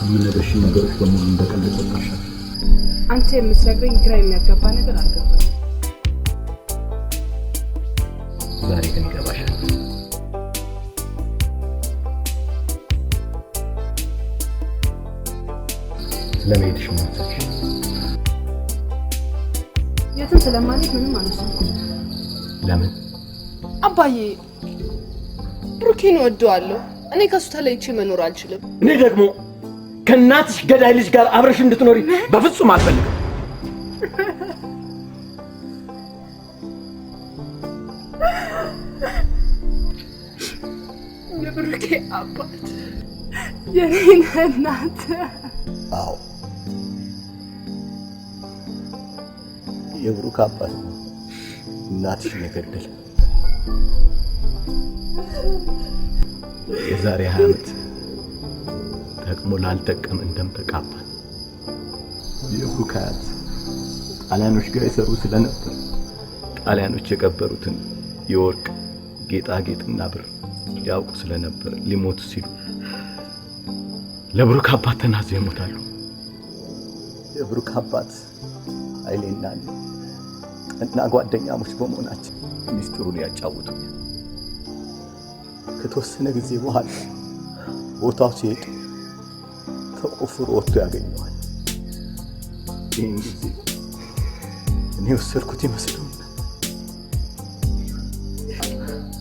የምነግርሽን ነገሮች በሙሉ እንደቀልድ ቆጠርሻቸው። አንተ የምትነግረኝ ግራ የሚያጋባ ነገር አልገባኝም። ዛሬ ግን ይገባሻል። ስለመሄድሽ ምን ወሰንሽ? የትም ስለማልሄድ ምንም አልወሰንኩም። ለምን? አባዬ ብሩኬን እወደዋለሁ። እኔ ከሱ ተለይቼ መኖር አልችልም። እኔ ደግሞ ከእናትሽ ገዳይ ልጅ ጋር አብረሽ እንድትኖሪ በፍጹም አልፈልግም። የብሩኬ አባት የኔን እናት። አዎ የብሩክ አባት ነው እናትሽን የገደለ። የዛሬ 20 ዓመት ጠቅሞ ላልጠቀመን ደም ተቃባን። የብሩክ አያት ጣሊያኖች ጋር የሰሩ ስለነበር ጣሊያኖች የቀበሩትን የወርቅ ጌጣጌጥና ብር ያውቁ ስለነበር ሊሞቱ ሲሉ ለብሩክ አባት ተናዘው ይሞታሉ። የብሩክ አባት ኃይሌና እኔ እና ጓደኛሞች በመሆናችን ሚስጥሩን ያጫውቱኛል። ከተወሰነ ጊዜ በኋላ ቦታው ሲሄድ ተቆፍሮ ወጥቶ ያገኘዋል። ይህን ጊዜ እኔ ወሰድኩት ይመስለውና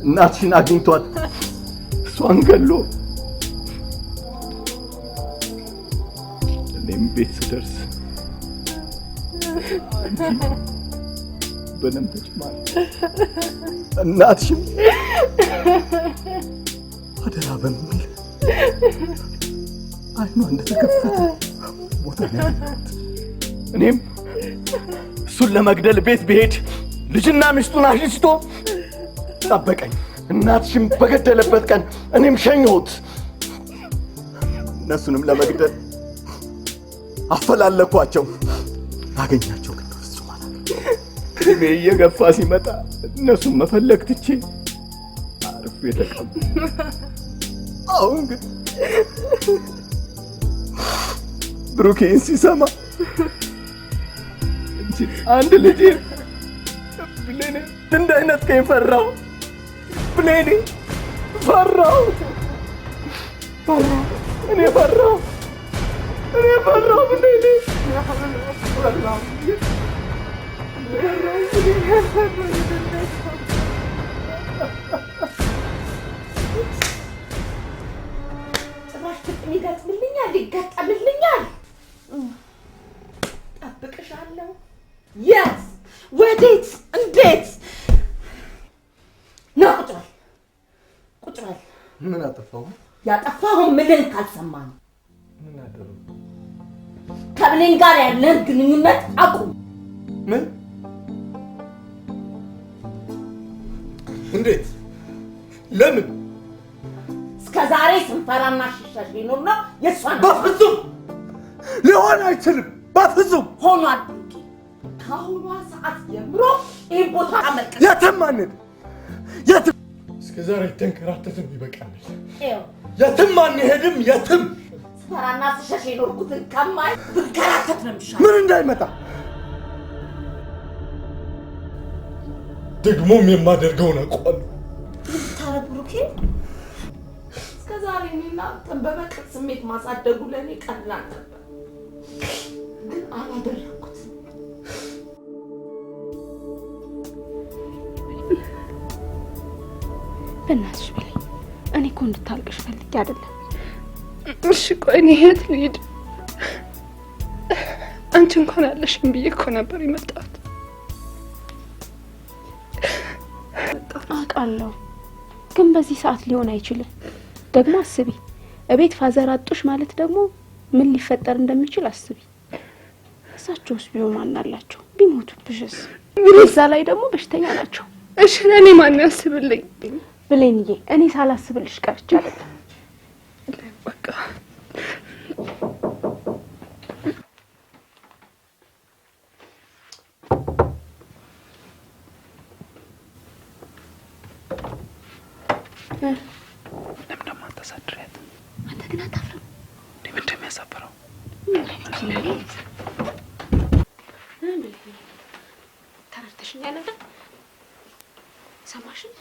እናትሽን አግኝቷት እሷን ገሎ እኔም ቤት ስደርስ በደም ተጨማሪ እናትሽም አደራ በሚል አይኗ እንደተከፈተ ቦታ ነው ያገኘኋት። እኔም እሱን ለመግደል ቤት ብሄድ ልጅና ሚስቱን አሽሽቶ ጠበቀኝ። እናትሽም በገደለበት ቀን እኔም ሸኘሁት። እነሱንም ለመግደል አፈላለኳቸው። አገኛቸው ግን በፍጹም አላገኘሁም። እድሜ እየገፋ ሲመጣ እነሱን መፈለግ ትቼ አርፌ ተቀመጥኩ። አሁን ግን ብሩኬን ሲሰማ እንጂ አንድ ልጄ ብሌኔ እንዳይነጥቀኝ ፈራሁ። ብሌኔ ፈራሁ፣ እኔ ፈራሁ፣ እኔ ፈራሁ፣ ብሌኔ ፈራሁ፣ ጭራሽ ግጥም ይገጥምልኛል፣ ይገጠምልኛል። ጠብቅሻለሁ። የት? ወዴት? እንዴት? ና ቁጭ በል፣ ቁጭ በል። ምን አጠፋሁ? ያጠፋኸውን ምልህን ካልሰማ ነው። ምን አደረኩ? ከብሌን ጋር ያለን ግንኙነት አቁም። ምን? እንዴት? ለምን? እስከ ዛሬ ስንፈራና ሽሻሽ ሊኖር ነው የእሷን። በፍጹም ሊሆን አይችልም። በፍጹም ሆኗል። ብሩኬ፣ ከአሁኗ ሰዓት ጀምሮ ይህን ቦታ መልቀቅ። የትም አንሄድም። የትም እስከ ዛሬ ተንከራተትን ይበቃናል። የትም አንሄድም። የትም ስፈራና ስሸሽ የኖርኩትን ከማይ ብንከራተት ነው የሚሻለው። ምን እንዳይመጣ ደግሞም የማደርገውን አውቀዋለሁ። ታረቅ ብሩኬ። እስከ ዛሬ እኔና አንተን በበቀል ስሜት ማሳደጉ ለእኔ ቀላል ነበር፣ ግን አላደረኩትም። በእናትሽ በለኝ። እኔ እኮ እንድታልቅሽ ፈልጌ አይደለም። እሺ ቆይ እኔ የት ልሂድ? አንቺ እንኳን አለሽም ብዬ እኮ ነበር የመጣሁት። አውቃለሁ፣ ግን በዚህ ሰዓት ሊሆን አይችልም። ደግሞ አስቢ፣ እቤት father አጡሽ ማለት ደግሞ ምን ሊፈጠር እንደሚችል አስቢ። እሳቸውስ ቢሆን ማን አላቸው? ቢሞቱብሽስ? እዛ ላይ ደግሞ በሽተኛ ናቸው። እሺ ለእኔ ማን ያስብልኝ? ብሌንዬ፣ እኔ ሳላስብልሽ ቀርቼ አይደለም። በቃ ለምን ደግሞ አታሳድሪያት? አንተ ግን አታፍርም? ምን እንደሚያሳፍር የተሰበረው። ተረድተሽኛል አይደል? ሰማሽኝ?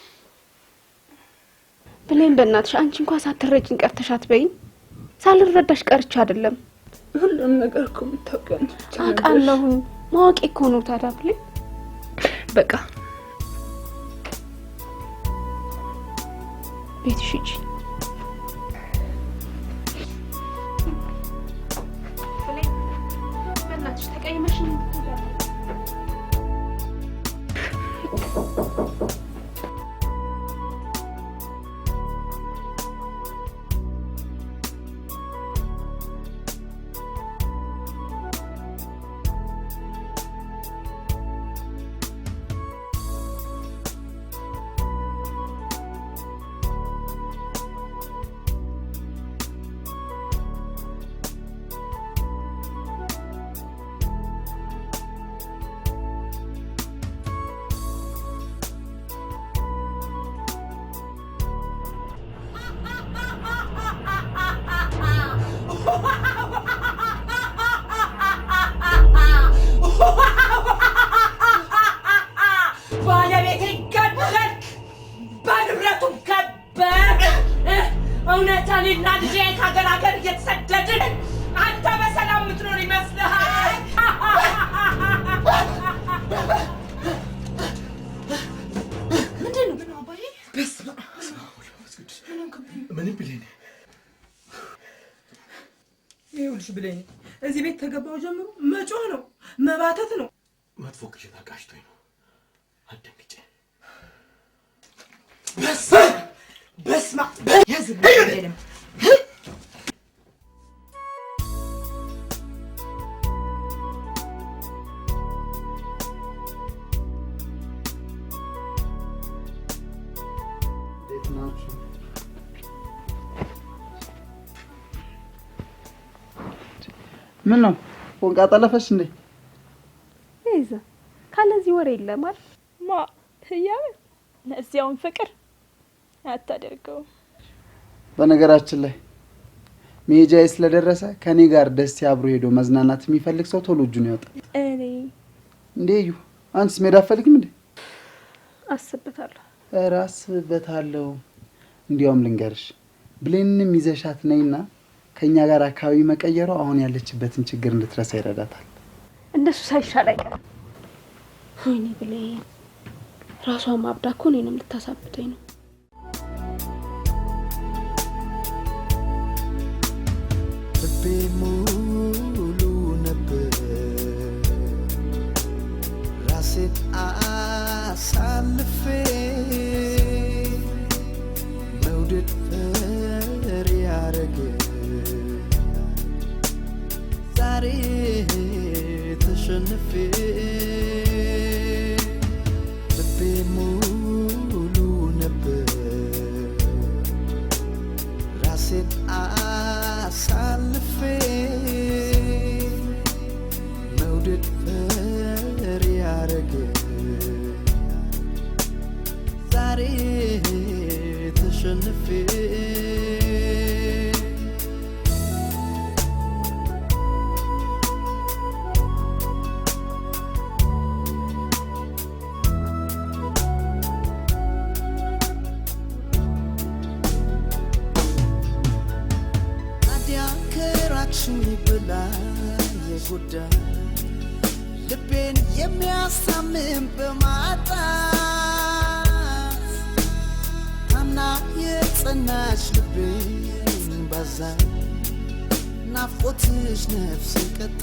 ብሌን በእናትሽ አንቺ እንኳን ሳትረጂኝ ቀርተሽ አትበይኝ። ሳልረዳሽ ቀርቼ አይደለም። ሁሉም ነገር እኮ የምታውቂው አንቺ ብቻ ነበርሽ። አውቃለሁኝ። ማወቄ እኮ ነው። ታዲያ ብሌን በቃ ቤትሽ ሂጂ። ብሌን በእናትሽ ተቀይመሽኝ ባለቤቴ ገደልክ፣ በንብረቱ ከበርክ። እውነት እኔና ልጄ ከሀገር ሀገር እየተሰደድን አንተ በሰላም የምትኖር ይመስልሃል? ምንድን ነው? በስመ አብ ምንም ብሌን ይኸውልሽ ብሌን፣ እዚህ ቤት ተገባው ጀምሮ መጮህ ነው መባተት ነው። መጥፎ ቅዠት አቃጭቶኝ ነው። አትደንግጬ። በስመ አብ ያዝ። እንዴት ናችሁ? ምን ነው ፎንቃ ጠለፈሽ እንዴ? ይዛ ካለዚህ ወሬ የለም አይደል? ማ ህያብ ለዚያውን ፍቅር አታደርገውም። በነገራችን ላይ መሄጃዬ ስለደረሰ ከኔ ጋር ደሴ አብሮ ሄዶ መዝናናት የሚፈልግ ሰው ቶሎ እጁን ያወጣል። እኔ እንዴ እዩ፣ አንቺስ መሄድ አትፈልጊም እንዴ? አስብበታለሁ። ኧረ አስብበታለሁ። እንዲያውም ልንገርሽ፣ ብሌንንም ይዘሻት ነይና ከእኛ ጋር አካባቢ መቀየሯ አሁን ያለችበትን ችግር እንድትረሳ ይረዳታል። እንደሱ ሳይሻል አይቀርም። ወይኔ ብሌን፣ ራሷን ማብዳ እኮ እኔንም ልታሳብደኝ ነው። ልቤ ሙሉ ነበር ራሴን አሳልፌ መውደድ ፍሬ ያረገ ዛሬ ተሸንፌ ልቤ ሙሉ ነበር ራሴን አሳልፌ መውደድ ፍሬ ያረገ ዛሬ ተሸንፌ ታዲያ ከራቅሽኝ ብላ የጎዳ ልቤን የሚያሳምም በማጣት ታምና የጸናች ልቤን ባዛ ናፍቆትሽ ነፍሴን ቀጣ።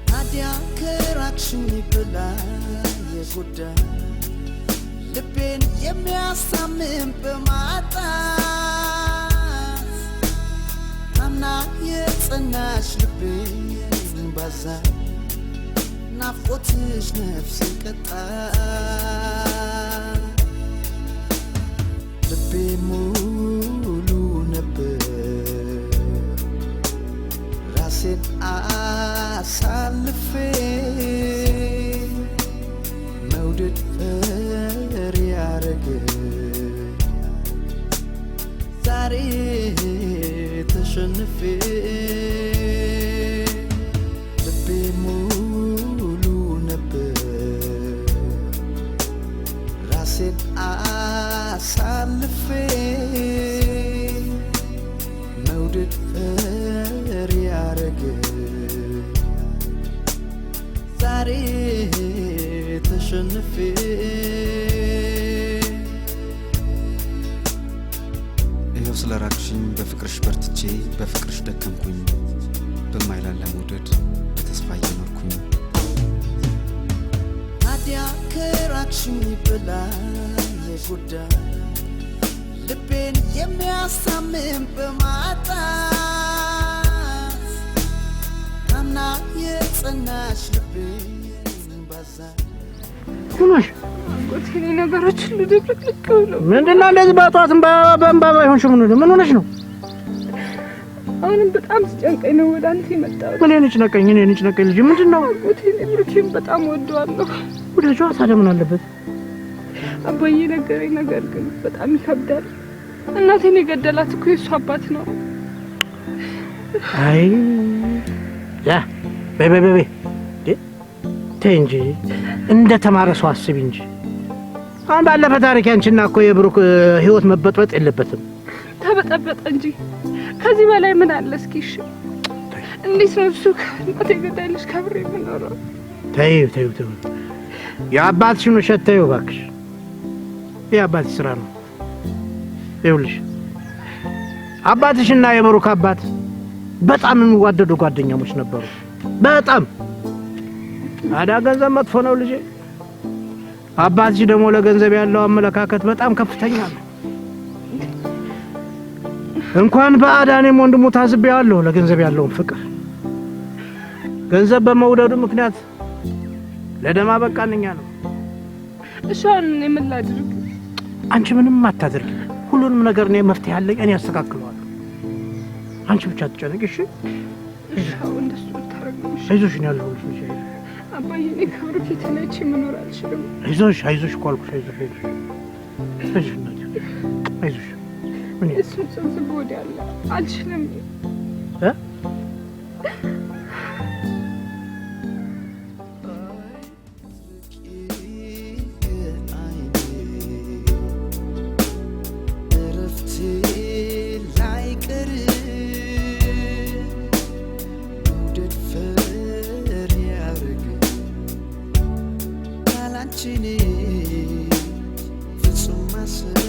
ታዲያ ከራቅሽኝ ብላ የጎዳ ልቤን የሚያሳምም በማጣት ታምና የጸናች ልቤን ባዛ ናፍቆትሽ ነፍሴን ቀጣ። ልቤ ሙሉ ነበር ራሴን አሳልፌ መውደድ ፍሬ ያረገ ዛሬ ዛሬ ተሸንፌ ልቤ ሙሉ ነበር ራሴን አሳልፌ መውደድ ፈሪ ያረገ ዛሬ ተሸንፌ ይኸው ስለራቅሽኝ በፍቅርሽ በርትቼ በፍቅርሽ ደከምኩኝ በማይላላ መውደድ በተስፋ እየኖርኩኝ ታዲያ ከራቅሽኝ በላይ የጎዳ ልቤን የሚያሳምም በማጣት ታምና የጸናች ልቤን ባዛ ሆነሽ አጎቴ ነገሮች ሁሉ ድብልቅልቅ ብለው ምንድን ነው እንደዚህ በጠዋት በእንባ ባይሆንሽ ምን ሆነሽ ነው? አሁንም በጣም ሲጨንቀኝ ነው ወደ አንተ የመጣሁት። እኔን ጨነቀኝ እኔን ጨነቀኝ ልጅ ምንድን ነው? አጎቴ ብሩኬን በጣም ወደዋለሁ። ወዳጇ ታዲያ ምን አለበት? አባዬ ነገረኝ ነገር ግን በጣም ይከብዳል። እናቴን የገደላት እኮ የእሱ አባት ነው። አይ ያ በይ በይ በይ ተይ እንጂ እንደ ተማረ ሰው አስቢ እንጂ። አሁን ባለፈ ታሪክ ያንቺና እኮ የብሩክ ህይወት መበጥበጥ የለበትም። ተበጠበጠ እንጂ ከዚህ በላይ ምን አለ? እስኪ እሺ እንዴት ነው እሱ ከእናቴ ገዳይልሽ ከብሬ የምኖረው? ተይው ተይው ተይው፣ የአባትሽን ውሸት ተይው እባክሽ። የአባትሽ ስራ ነው። ይኸውልሽ አባትሽና የብሩክ አባት በጣም የሚዋደዱ ጓደኛሞች ነበሩ። በጣም አዳ ገንዘብ መጥፎ ነው ልጄ። አባትሽ ደግሞ ለገንዘብ ያለው አመለካከት በጣም ከፍተኛ ነው። እንኳን በአዳኔም ወንድሙ ታዝቤዋለሁ ለገንዘብ ያለውን ፍቅር። ገንዘብ በመውደዱ ምክንያት ለደማ በቃንኛ ነው። እሺ አሁን እኔ ምን ላድርግ? አንቺ ምንም አታድርጊ። ሁሉንም ነገር እኔ መፍትሄ አለኝ፣ እኔ አስተካክለዋለሁ። አንቺ ብቻ አትጨነቂ እሺ? እሺ አሁን እንደሱ ብታረግ ነው እሺ። አይዞሽ እኔ አለሁልሽ ልጄ። አባዬ እኔ ከብሩክ የተለይቼ መኖር አልችልም። አይዞሽ አይዞሽ እኮ አልኩሽ። አይዞሽ አይዞሽ አይዞሽ እናቴ አይዞሽ። እሱን ጽንስ በሆዴ አለ አልችልም። እረፍቴ ላይቀር መውደድ ፈሪ ያረገ ካላንቺ እኔ ፍጹም ማሰብ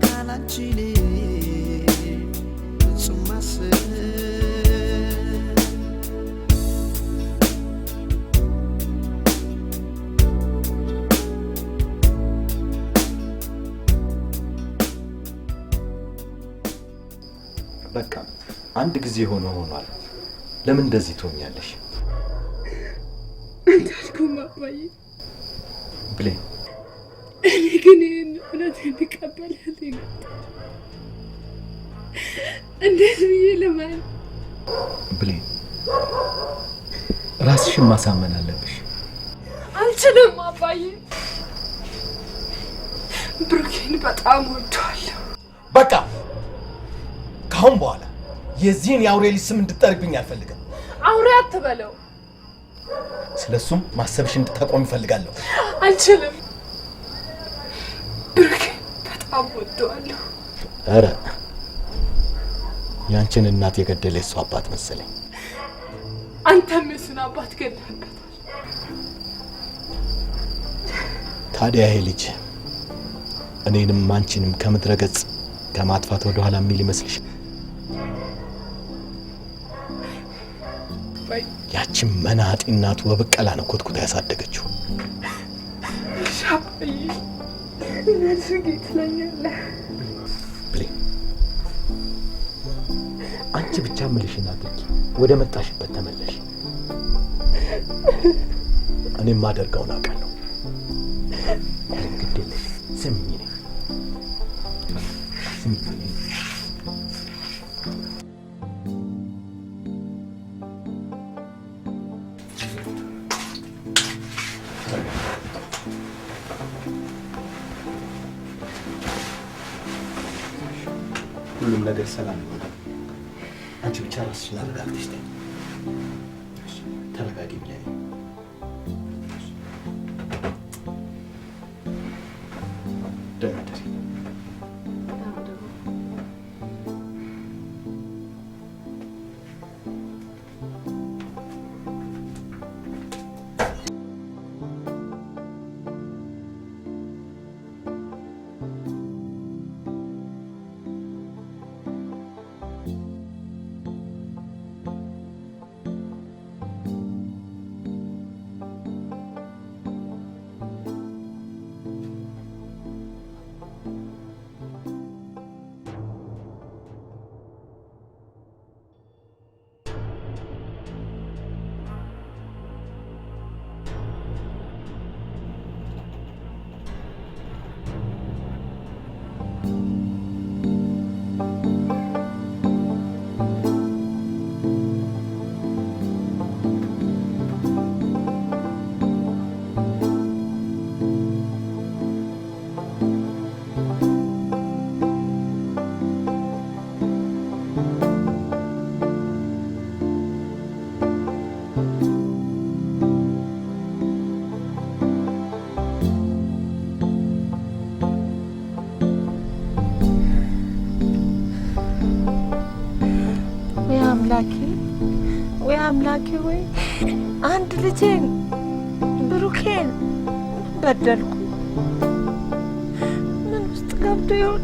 ካላንቺ እኔ ፍጹም ማሰብ በቃ አንድ ጊዜ ሆኖ ሆኗል። ለምን እንደዚህ ትሆኛለሽ? እንዳልኩም አባዬ ብሌን፣ እኔ ግን ይህን እውነት እንዲቀበል እንዴት ብዬ ልመን? ብሌን ራስሽን ማሳመን አለብሽ። አልችልም አባዬ፣ ብሩኬን በጣም ወደዋለሁ። በቃ ካሁን በኋላ የዚህን የአውሬ ልጅ ስም እንድትጠሪብኝ አልፈልግም። አውሬ አትበለው። ስለሱም ማሰብሽ እንድታቆም እፈልጋለሁ። አልችልም፣ ብሩኬን በጣም ወደዋለሁ። ኧረ ያንቺን እናት የገደለ የእሱ አባት መሰለኝ። አንተም የእሱን አባት ገድለህበታል። ታዲያ ይሄ ልጅ እኔንም አንቺንም ከምድረ ገጽ ከማጥፋት ወደ ኋላ የሚል ይመስልሻል? ያችን መናጢ እናቱ በብቀላ ነው ኮትኩታ ያሳደገችው። እሺ አባዬ፣ ምን አድርጌ ትለኛለህ? ብሌን፣ አንቺ ብቻ ምልሽን አድርጊ፣ ወደ መጣሽበት ተመለሽ። እኔም ማደርገውን አውቃለሁ። ብሌን፣ ግድ የለሽም፣ ስሚኝ፣ እኔ ስሚኝ ብሌን። ሁሉም ነገር ሰላም ይሆናል። አንቺ ብቻ ራስሽን አረጋግተሽ ተኝ። ተረጋጊ ብለኝ። ደህና እደሪ። ወይ አምላኬ፣ ወይ አምላኬ፣ ወይ አንድ ልጄን ብሩኬን ምን በደልኩ? ምን ውስጥ ገብቶ ይሆን?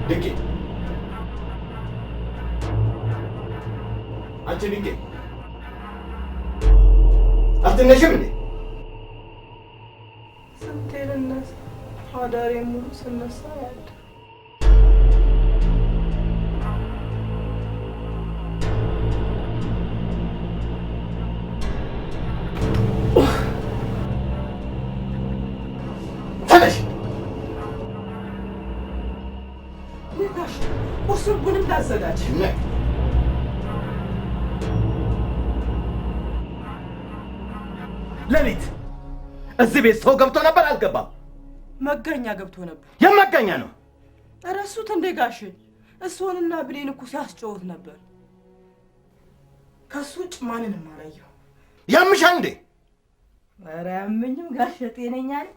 ድንቄ፣ አንቺ ድንቄ አትነሽም እንዴ? ስንቴ ልነሳ? አዳሬ ሙሉ ስነሳ ያለ ተነሽ። ቁርሱን ቡንም ላዘጋጅ። ሌሊት እዚህ ቤት ሰው ገብቶ ነበር አልገባም? መጋኛ ገብቶ ነበር። የመጋኛ ነው። ረሱት እንዴ ጋሽ? እሱንና ብሌን እኮ ሲያስጨውት ነበር። ከሱ ውጭ ማንንም አላየሁ። ያምሻል እንዴ? ኧረ አያመኝም ጋሽ፣ ጤነኛ ነኝ።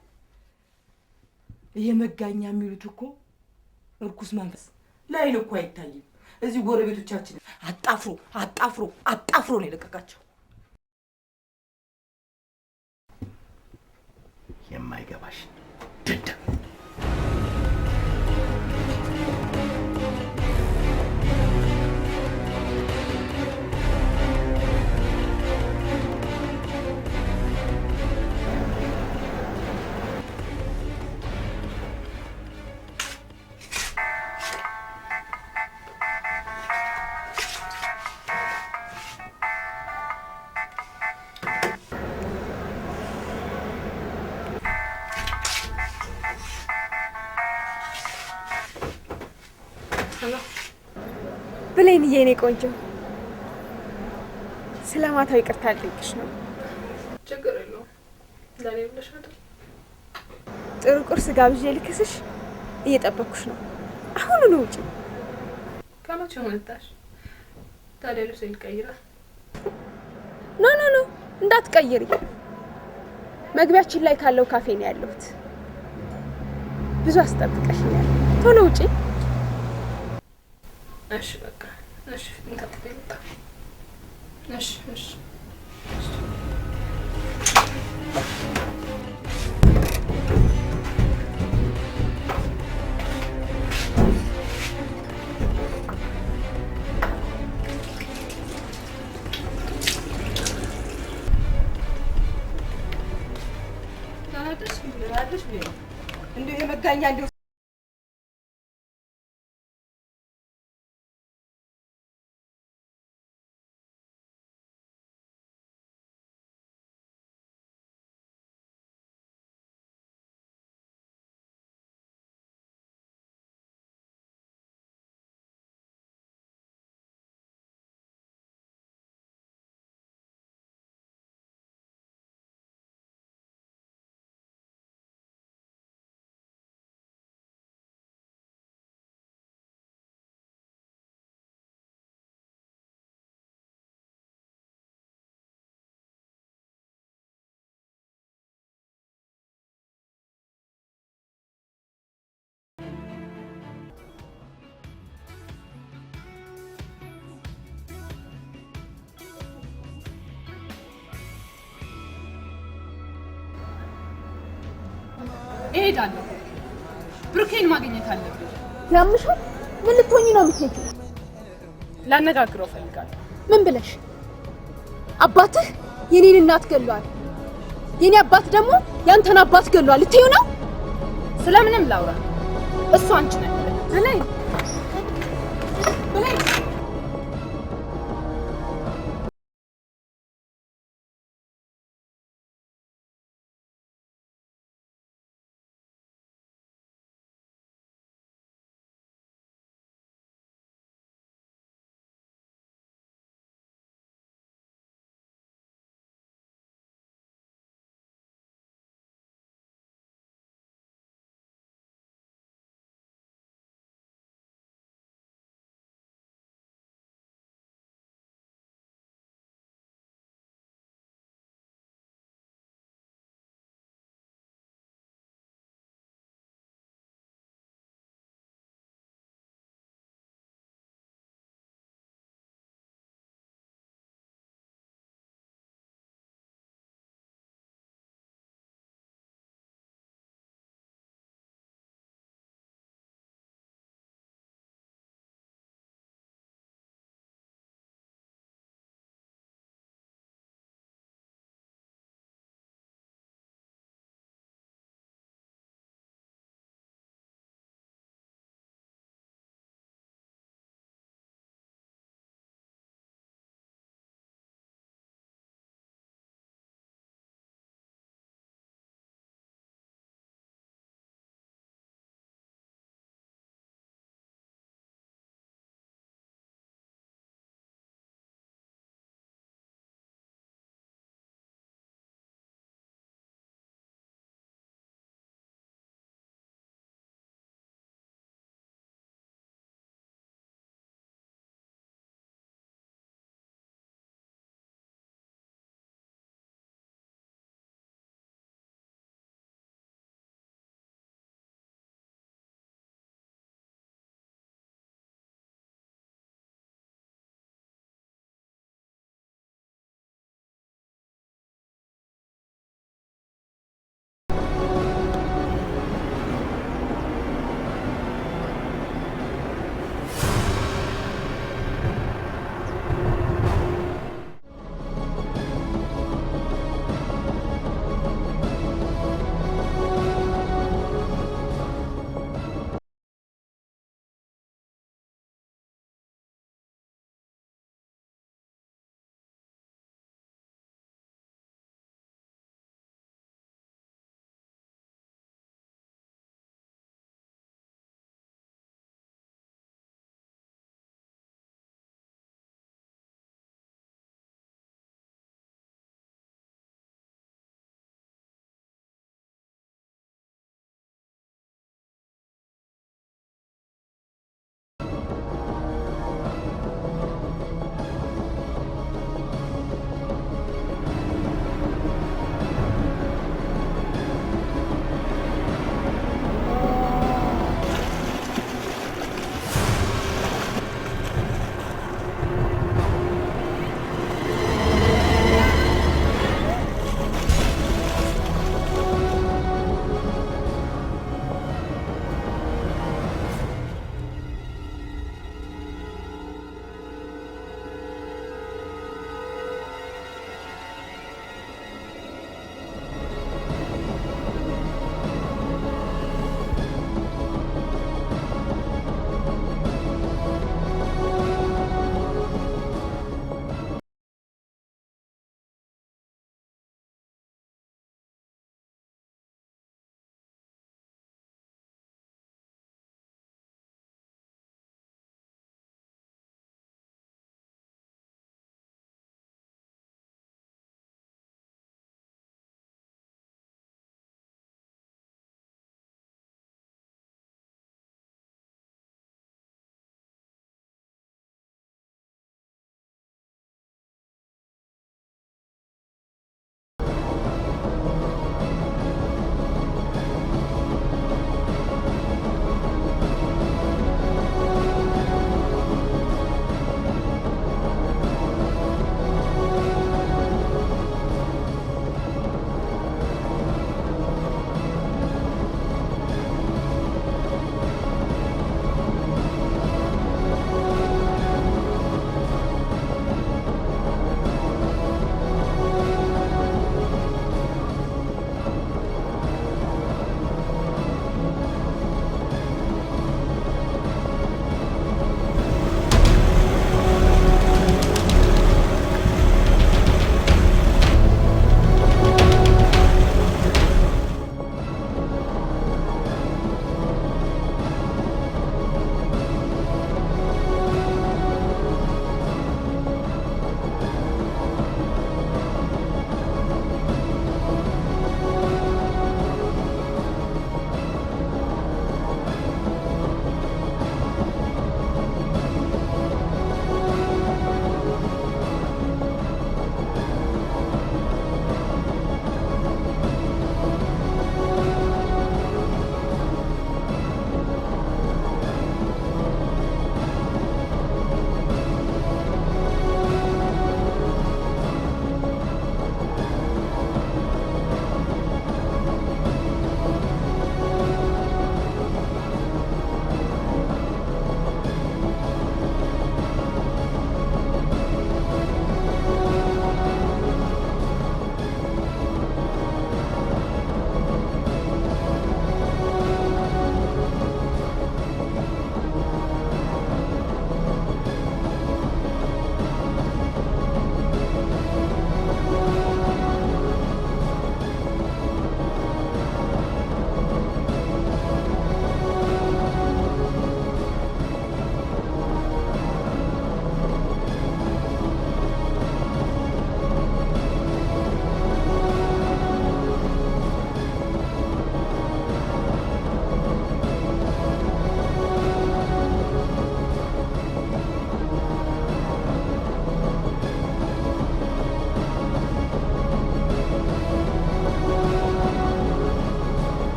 ይሄ መጋኛ የሚሉት እኮ እርኩስ መንፈስ ላይን እኮ አይታይም። እዚህ ጎረቤቶቻችን አጣፍሮ አጣፍሮ አጣፍሮ ነው የለቀቃቸው። የማይገባሽ ደደብ። ብሌንዬ የኔ ቆንጆ፣ ስለ ማታው ይቅርታ ልጠይቅሽ ነው። ችግር የለውም። ለኔ ብለሽ አይደል? ጥሩ ቁርስ ጋብዤ ልክስሽ እየጠበኩሽ ነው። አሁኑኑ ውጪ። ከመቼው መጣሽ? ታዲያ ልብሴን ልቀይራ? No no no፣ እንዳትቀይሪ። መግቢያችን ላይ ካለው ካፌ ነው ያለሁት። ብዙ አስጠብቀሽኛል። ቶሎ ውጪ። እሺ በቃ እሺ፣ እንታጥቤ ልምጣ። እሺ እሺ። እንዲሁ የመጋኛ እንዲሁ እሄዳለሁ። ብሩኬን ማግኘት አለብኝ። ያምሻል? ምን ልትሆኚ ነው የምትሄጂው? ላነጋግረው እፈልጋለሁ። ምን ብለሽ? አባትህ የኔን እናት ገሏል፣ የኔ አባት ደግሞ ያንተን አባት ገሏል ልትይው ነው? ስለምንም ላውራ፣ እሱ አንቺ ነሽ። ብሌን ብሌን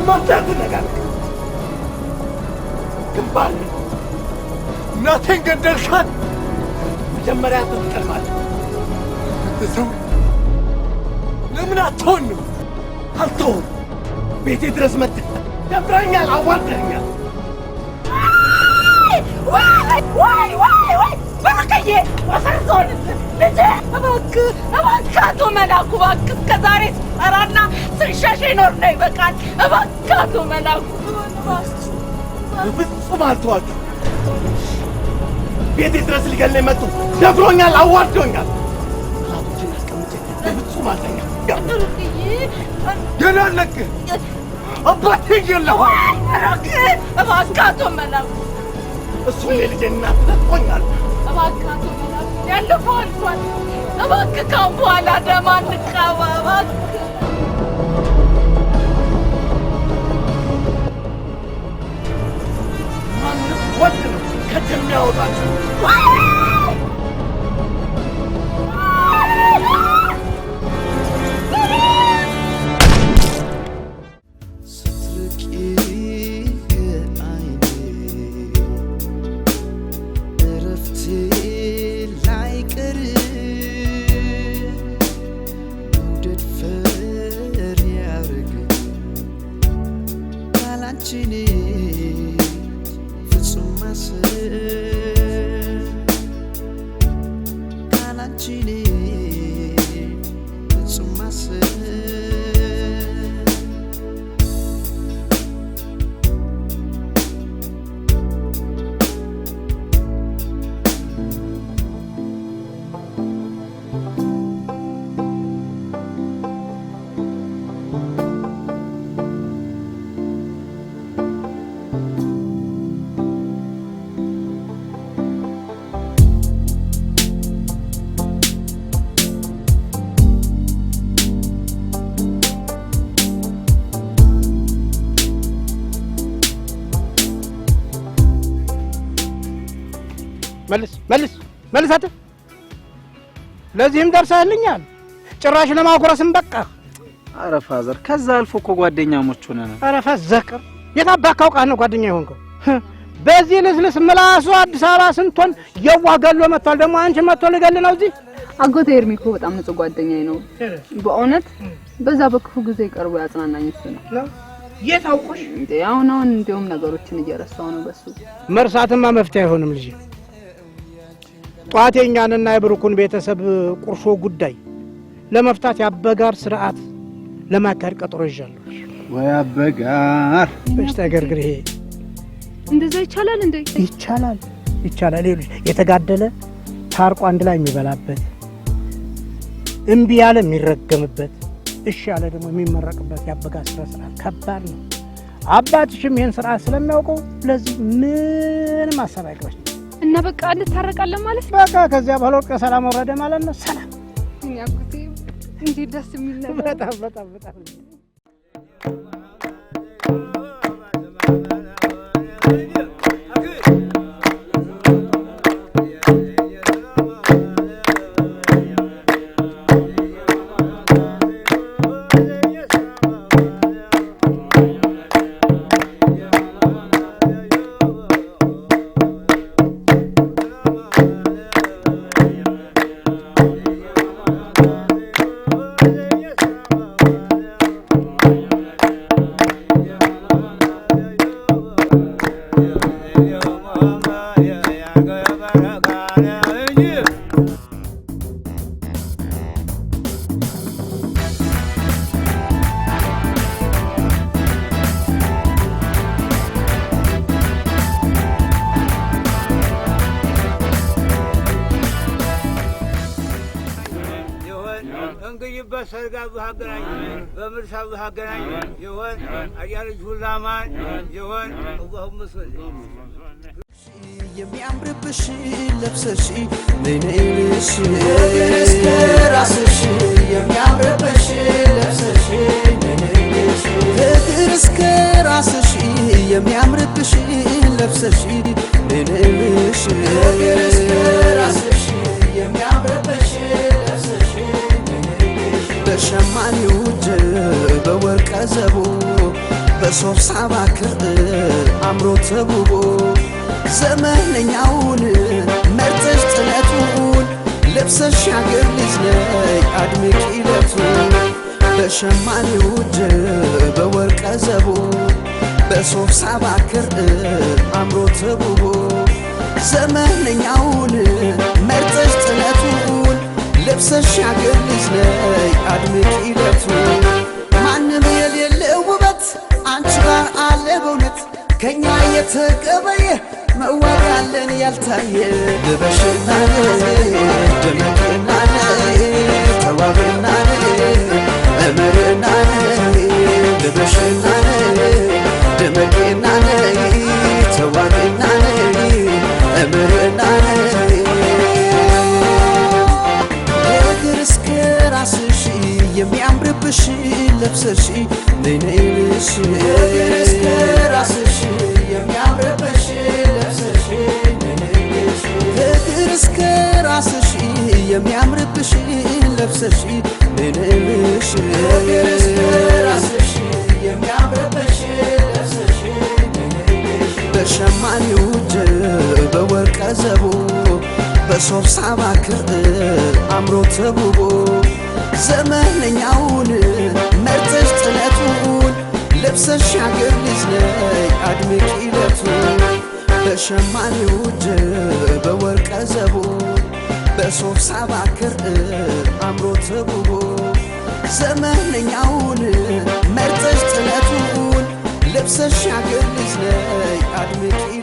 መፍትሄ ትነጋገር። ግንባር እናቴን ገደልካት። መጀመሪያ አንተ ትቀድማለህ። አንተ ሰው ለምን አትሆንም? አልተውም። ቤቴ ድረስ መጥተህ ደፍረኸኛል፣ አዋርደኸኛል። ወይ ወይ ወይ ወይ ብሩክዬ ወፈርዞን ልጄ እባክህ እባክህ አቶ መላኩ እባክህ እስከ ዛሬ ስፈራና ስንሸሽ የኖርነው ይበቃል። እባክህ አቶ መላኩ በፍጹም አልተዋችሁም። ቤቴ ድረስ ሊገለኝ መጥቶ ደፍሮኛል፣ አዋርዶኛል። ጠላቶቼን አስቀምጬ በፍጹም አልተኛም። ብሩክዬ ገና አልለቅህም። አባቴ ገለዋል። ብሩክ እባክህ አቶ መላኩ እሱም የልጄ እናት ነጥቆኛል። እባክህ አቶ መላኩ ያለፈው አልፏል። እባክህ ካሁን በኋላ ደም አንቃባ እባክህ። ማንም ወንድ ነው ከእጅ የሚያወጣችሁ። ስትርቂ ከዓይኔ እረፍቴ ላይቀር መውደድ ፈር ያረገኝ ካላንቺ እኔ ፍጹም ማሰብ ካላንቺ እኔ ፍጹም ማሰብ። መልስ መልስ መልስ። አንተ ለዚህም ደርሰህልኛል። ጭራሽ ለማጉረስም በቃህ። አረ father፣ ከዛ አልፎ እኮ ጓደኛሞች ሆነናል። ኧረ ፈዘቅር የት አባክ አውቃህ ነው ጓደኛ የሆንከው? በዚህ ልስልስ ምላሱ አዲስ አበባ ስንቶን የዋህ ገሎ መጥቷል። ደግሞ አንቺ መጥቶ ሊገል ነው እዚህ። አጎቴ ኤርሚ እኮ በጣም ንጹህ ጓደኛዬ ነው። በእውነት በዛ በክፉ ጊዜ ቀርቦ ያጽናናኝ እሱ ነው። የት አውቆሽ እንዴ? አሁን አሁን እንዲያውም ነገሮችን እየረሳሁ ነው በሱ። መርሳትማ መፍትሄ አይሆንም ልጄ። ጠዋት የእኛንና የብሩኩን ቤተሰብ ቁርሾ ጉዳይ ለመፍታት የአበጋር ስርዓት ለማካሄድ ቀጠሮ ይዣለሁ። ወይ አበጋር በሽታ ገርግር። ይሄ እንደዛ ይቻላል እንዴ? ይቻላል ይቻላል። ይኸውልሽ የተጋደለ ታርቆ አንድ ላይ የሚበላበት፣ እምቢ ያለ የሚረገምበት፣ እሺ ያለ ደግሞ የሚመረቅበት የአበጋር ስነ ስርዓት ከባድ ነው። አባትሽም ይህን ስርዓት ስለሚያውቀው ለዚህ ምንም ሀሳብ አይቅረሽ። እና በቃ እንታረቃለን ማለት ነው። በቃ ከዚያ በኋላ ወርቀ ሰላም ወረደ ማለት ነው። ሰላም እኛ አጎቴ እንዴት ደስ የሚል ነገር። በጣም በጣም በጣም። እንግዲህ በሰርግ አብህ አገናኝ፣ በምርስ አብህ አገናኝ ይሆን አያልጅ ሁላማን ይሆን አላሁመ ሰሊ። የሚያምርብሽ ለብሰሽ ነይ ነይ ልሽ እስከ ራስሽ የሚያምርብሽ ለብሰሽ ነይ ነይ ልሽ ፍቅር እስከ ራስሽ የሚያምርብሽ ለብሰሽ ነይ ነይ ልሽ ፍቅር እስከ ራስሽ የሚያምርብሽ ለብሰሽ ነይ ነይ ልሽ በሸማኔው እጅ በወርቀ ዘቦ በሶፍ ሳባ ክር አምሮ ተውቦ ዘመነኛውን መርጠሽ ጥለቱን ለብሰሽ ያገር ልጅ ነይ አድምቂ ዕለቱን በሸማኔው እጅ በወርቀ ዘቦ በሶፍ ሳባ ክር አምሮ ተውቦ ዘመነኛውን መርጠሽ ጥለቱን ለብሰሽ ያገር ልጅ ነይ አድምቂ ዕለቱን ማንም የሌለው ውበት አንቺ ጋር አለ በእውነት ከኛ የተቀበየ መዋብ ያለን ያልታየ ልበሽና ደመቅና ተዋብና እመርና ልበሽና ደመቅና ተዋብና እመርና እግር እስከ ራስሽ የሚያምርብሽ ለብሰሽ ነይ ነይ ልሽ እግር እስከ ራስሽ የሚያምርብሽ ለብሰሽ ነይ ነይ ልሽ እግር እስከ ራስሽ የሚያምርብሽ ለብሰሽ ነይ ነይ ልሽ እግር እስከ ራስሽ የሚያምርብሽ ለብሰሽ ነይ ነይ ልሽ በሸማኔው እጅ በወርቀ ዘቦ በሶፍ ሳባ ክር አምሮ ተውቦ ዘመነኛውን መርጠሽ ጥለቱን ለብሰሽ ያገር ልጅ ነይ አድምቂ ዕለቱን በሸማኔው እጅ በወርቀ ዘቦ በሶፍ ሳባ ክር አምሮ ተውቦ ዘመነኛውን መርጠሽ ጥለቱን ለብሰሽ ያገር ልጅ ነይ አድምቂ